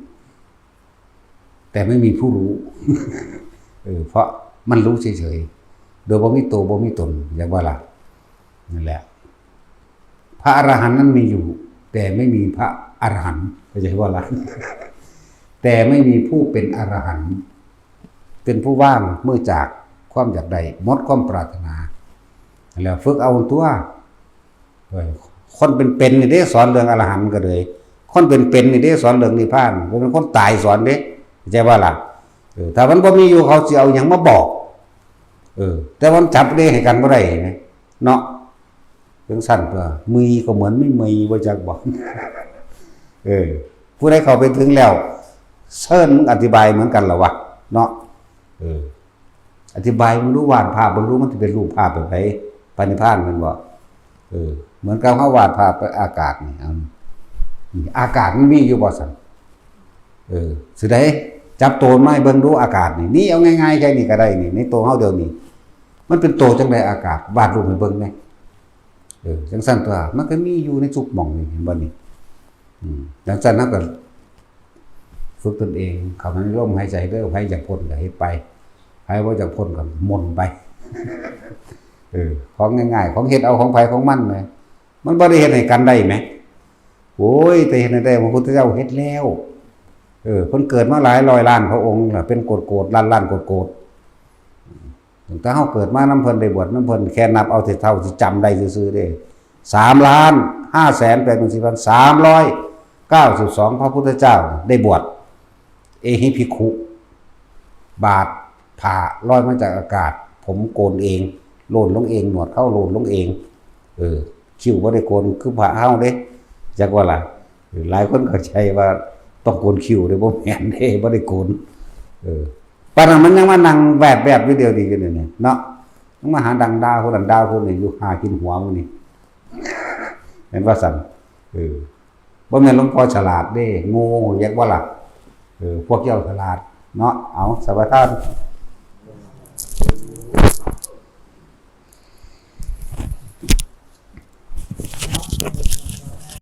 แต่ไม่มีผู้รู้ เออ เพราะมันรู้เฉยๆ โดยบ่มีตัวบ่มีตน จักบ่ล่ะ นั่นแหละ พระอรหันต์นั้นมีอยู่ แต่ไม่มีพระอรหันต์ เข้าใจบ่ล่ะ แต่ไม่มีผู้เป็นอรหันต์ เป็นผู้ว่างเมื่อจากความอยากได้ หมดความปรารถนา แล้วฝึกเอาตัว เออ คนเป็นๆนี่เด้สอนเรื่องอรหันต์ก็เลย คนเป็นๆนี่เด้สอนเรื่องนิพพาน บ่แม่นคนตายสอนเด้ เข้าใจบ่ล่ะ เออ ถ้ามันบ่มีอยู่เขาสิเอาหยังมาบอก เออ แต่มันจับเด้ให้กันบ่ได้นะ เนาะ จังซั่นตัว มีก็เหมือนไม่มี บ่จักบอก เออ ผู้ใดเข้าไปถึงแล้ว เชิญมึงอธิบายเหมือนกันล่ะวะ เนาะ เออ อธิบายมึงดู วาดภาพมึงดู มันสิเป็นรูปภาพแบบใด พระนิพพานแม่นบ่ เออ เหมือนกับเฮาวาดภาพอากาศนี่ เอา นี่อากาศมันมีอยู่บ่ซั่น เออ สิได้จับโตมาให้เบิ่งดู อากาศนี่ นี่เอาง่ายๆแค่นี้ก็ได้นี่ ในโตเฮาเดี๋ยวนี้ มันเป็นโตจังใดอากาศ วาดรูปให้เบิ่งแหน่ เออ จังซั่นตัว มันก็มีอยู่ในทุกหม่องนี่ เห็นบ่นี่ อืม จังซั่นเฮาก็ ฝึกตนเอง เข้ามาในลมหายใจเด้อ ไผอยากพ้นก็เฮ็ดไป ไผบ่อยากพ้นก็หม่นไป เออ ของง่ายๆ ของเฮ็ดเอาของไผของมันแหม มันบ่ได้เฮ็ดให้กันได้แหม โอ้ย แต่เฮ็ดให้ได้ พระพุทธเจ้าเฮ็ดแล้ว เออ เพิ่นเกิดมาหลายร้อยล้านพระองค์ล่ะ เป็นโกดๆ ล้านๆ โกดๆ ตั้งแต่เฮาเกิดมานำเพิ่น ได้บวชนำเพิ่น แค่นับเอาแต่เท่าที่จำได้ซื่อๆ เด้ สามล้านห้าแสนแปดหมื่นสี่พันสามร้อยเก้าสิบสอง พระพุทธเจ้าได้บวช เอหิภิกขุ บาท ผ้าลอยมาจากอากาศ ผมโกนเอง โลนลงเอง หนวดเขาโลนลงเอง เออ คิ้วบ่ได้โกนคือพระเฮาเด้ จักว่าล่ะ เออ หลายคนเข้าใจว่าต้องโกนคิ้วเด้ บ่แม่นเด้ บ่ได้โกน เออ ปานนั้นมันยังมานั่งแวบๆอยู่เดียวดีกันอยู่นี่เนาะ มันมาหาดังด่าคนนั้นด่าคนนี้อยู่ หากินหัวมันนี่ เห็นว่าซั่น เออ บ่แม่นหลวงพ่อฉลาดเด้ โง่ จักว่าล่ะ เออ พวกเจ้าฉลาดเนาะ เอา สมาทาน